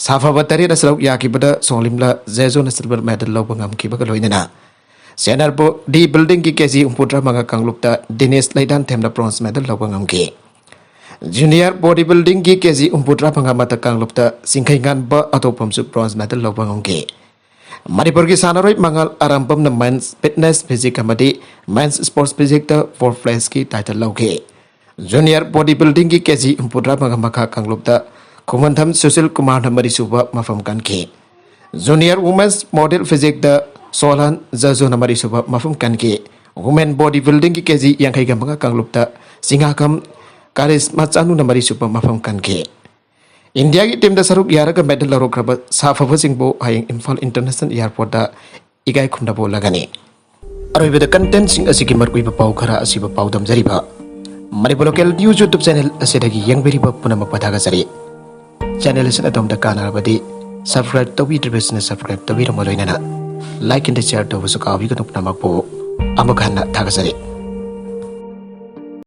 ꯁꯥꯐꯕ ꯇꯔꯦꯠꯅ ꯁꯔꯨꯛ ꯌꯥꯈꯤꯕꯗ ꯁꯣꯂꯤꯝꯂꯥ ꯖꯦꯖꯣꯅ silver medal ꯂꯧꯕ ꯉꯝꯈꯤꯕꯒ ꯂꯣꯏꯅꯅ Senior Body Building ꯒꯤ ꯀꯦ ꯖꯤ ꯍꯨꯝꯐꯨꯇꯔꯥ ꯃꯉꯥ ꯀꯥꯡꯂꯨꯞꯇ ꯗꯤꯅꯦꯁ ꯂꯩꯗꯥꯟꯊꯦꯝꯅ bronze medal ꯂꯧꯕ ꯉꯝꯈꯤ꯫ Junior body buildingꯒꯤ ꯀꯦ ꯖꯤ ꯍꯨꯝꯐꯨꯇꯔꯥ ꯃꯉꯥ ꯃꯊꯛ ꯀꯥꯡꯂꯨꯞꯇ ꯆꯤꯡꯈꯩꯉꯥꯟꯕ ꯑꯇꯣꯞꯄꯝꯁꯨ bronze medal ꯂꯧꯕ ꯉꯝꯈꯤ꯫ ꯃꯅꯤꯄꯨꯔꯒꯤ ꯁꯥꯟꯅꯔꯣꯏ ꯃꯉꯥꯜ ꯑꯔꯥꯝꯕꯝꯅ men's fitness physique ꯑꯃꯗꯤ men's sports physiqueꯇ fourth placeꯀꯤ title ꯂꯧꯈꯤ꯫ Junior body buildingꯒꯤ ꯀꯦ ꯖꯤ ꯍꯨꯝꯐꯨꯇꯔꯥ ꯃꯉꯥ ꯃꯈꯥ ꯀꯥꯡꯂꯨꯞꯇ ꯈꯨꯃꯟꯊꯝ ꯁꯨꯁꯤꯜ ꯀꯨꯃꯥꯔꯅ ꯃꯔꯤꯁꯨꯕ ꯃꯐꯝ ꯀꯟꯈꯤ꯫ Junior women's model physiqueꯇ ꯁꯣꯂꯥꯟ ꯖꯖꯨꯅ ꯃꯔꯤꯁꯨꯕ ꯃꯐꯝ ꯀꯟꯈꯤ꯫ Women body buildingꯒꯤ ꯀꯦ ꯖꯤ ꯌꯥꯡꯈꯩꯒ ꯃꯉꯥ ꯀꯥꯡꯂꯨꯞꯇ ꯆꯤꯡꯉꯥꯈꯝ ꯀꯥꯔꯤꯁꯃꯥ ꯆꯥꯅꯨꯅ ꯃꯔꯤꯁꯨꯕ ꯃꯐꯝ ꯀꯟꯈꯤ꯫ ꯏꯟꯗꯤꯌꯥꯒꯤ teamꯗ ꯁꯔꯨꯛ ꯌꯥꯔꯒ medal ꯂꯧꯔꯛꯈ꯭ꯔꯕ ꯁꯥꯐꯕꯁꯤꯡꯕꯨ ꯍꯌꯦꯡ ꯏꯝꯐꯥꯜ International Airportꯇ ꯏꯀꯥꯏ ꯈꯨꯝꯅꯕ ꯎꯠꯂꯒꯅꯤ꯫ ꯑꯔꯣꯏꯕꯗ contentꯁꯤꯡ ꯑꯁꯤꯒꯤ ꯃꯔꯨꯑꯣꯏꯕ ꯄꯥꯎ ꯈꯔ ꯑꯁꯤꯕꯨ ꯄꯥꯎꯗꯝꯖꯔꯤꯕ Manipur Local News YouTube channel ꯑꯁꯤꯗꯒꯤ ꯌꯦꯡꯕꯤꯔꯤꯕ ꯄꯨꯝꯅꯃꯛꯄꯨ ꯊꯥꯒꯠꯆꯔꯤ꯫ Channel ꯑꯁꯤꯅ ꯑꯗꯣꯝꯗ ꯀꯥꯟꯅꯔꯕꯗꯤ subscribe ꯇꯧꯕꯤꯗ꯭ꯔꯤꯕꯁꯤꯡꯅ subscribe ꯇꯧꯕꯤꯔꯝꯃ ꯂꯣꯏꯅꯅ like and share ꯇꯧꯕꯁꯨ ꯀꯥꯎꯕꯤꯒꯅꯨ꯫ ꯄꯨꯝꯅꯃꯛꯄꯨ ꯑꯃꯨꯛ ꯍꯟꯅ ꯊꯥꯒꯠꯆꯔꯤ꯫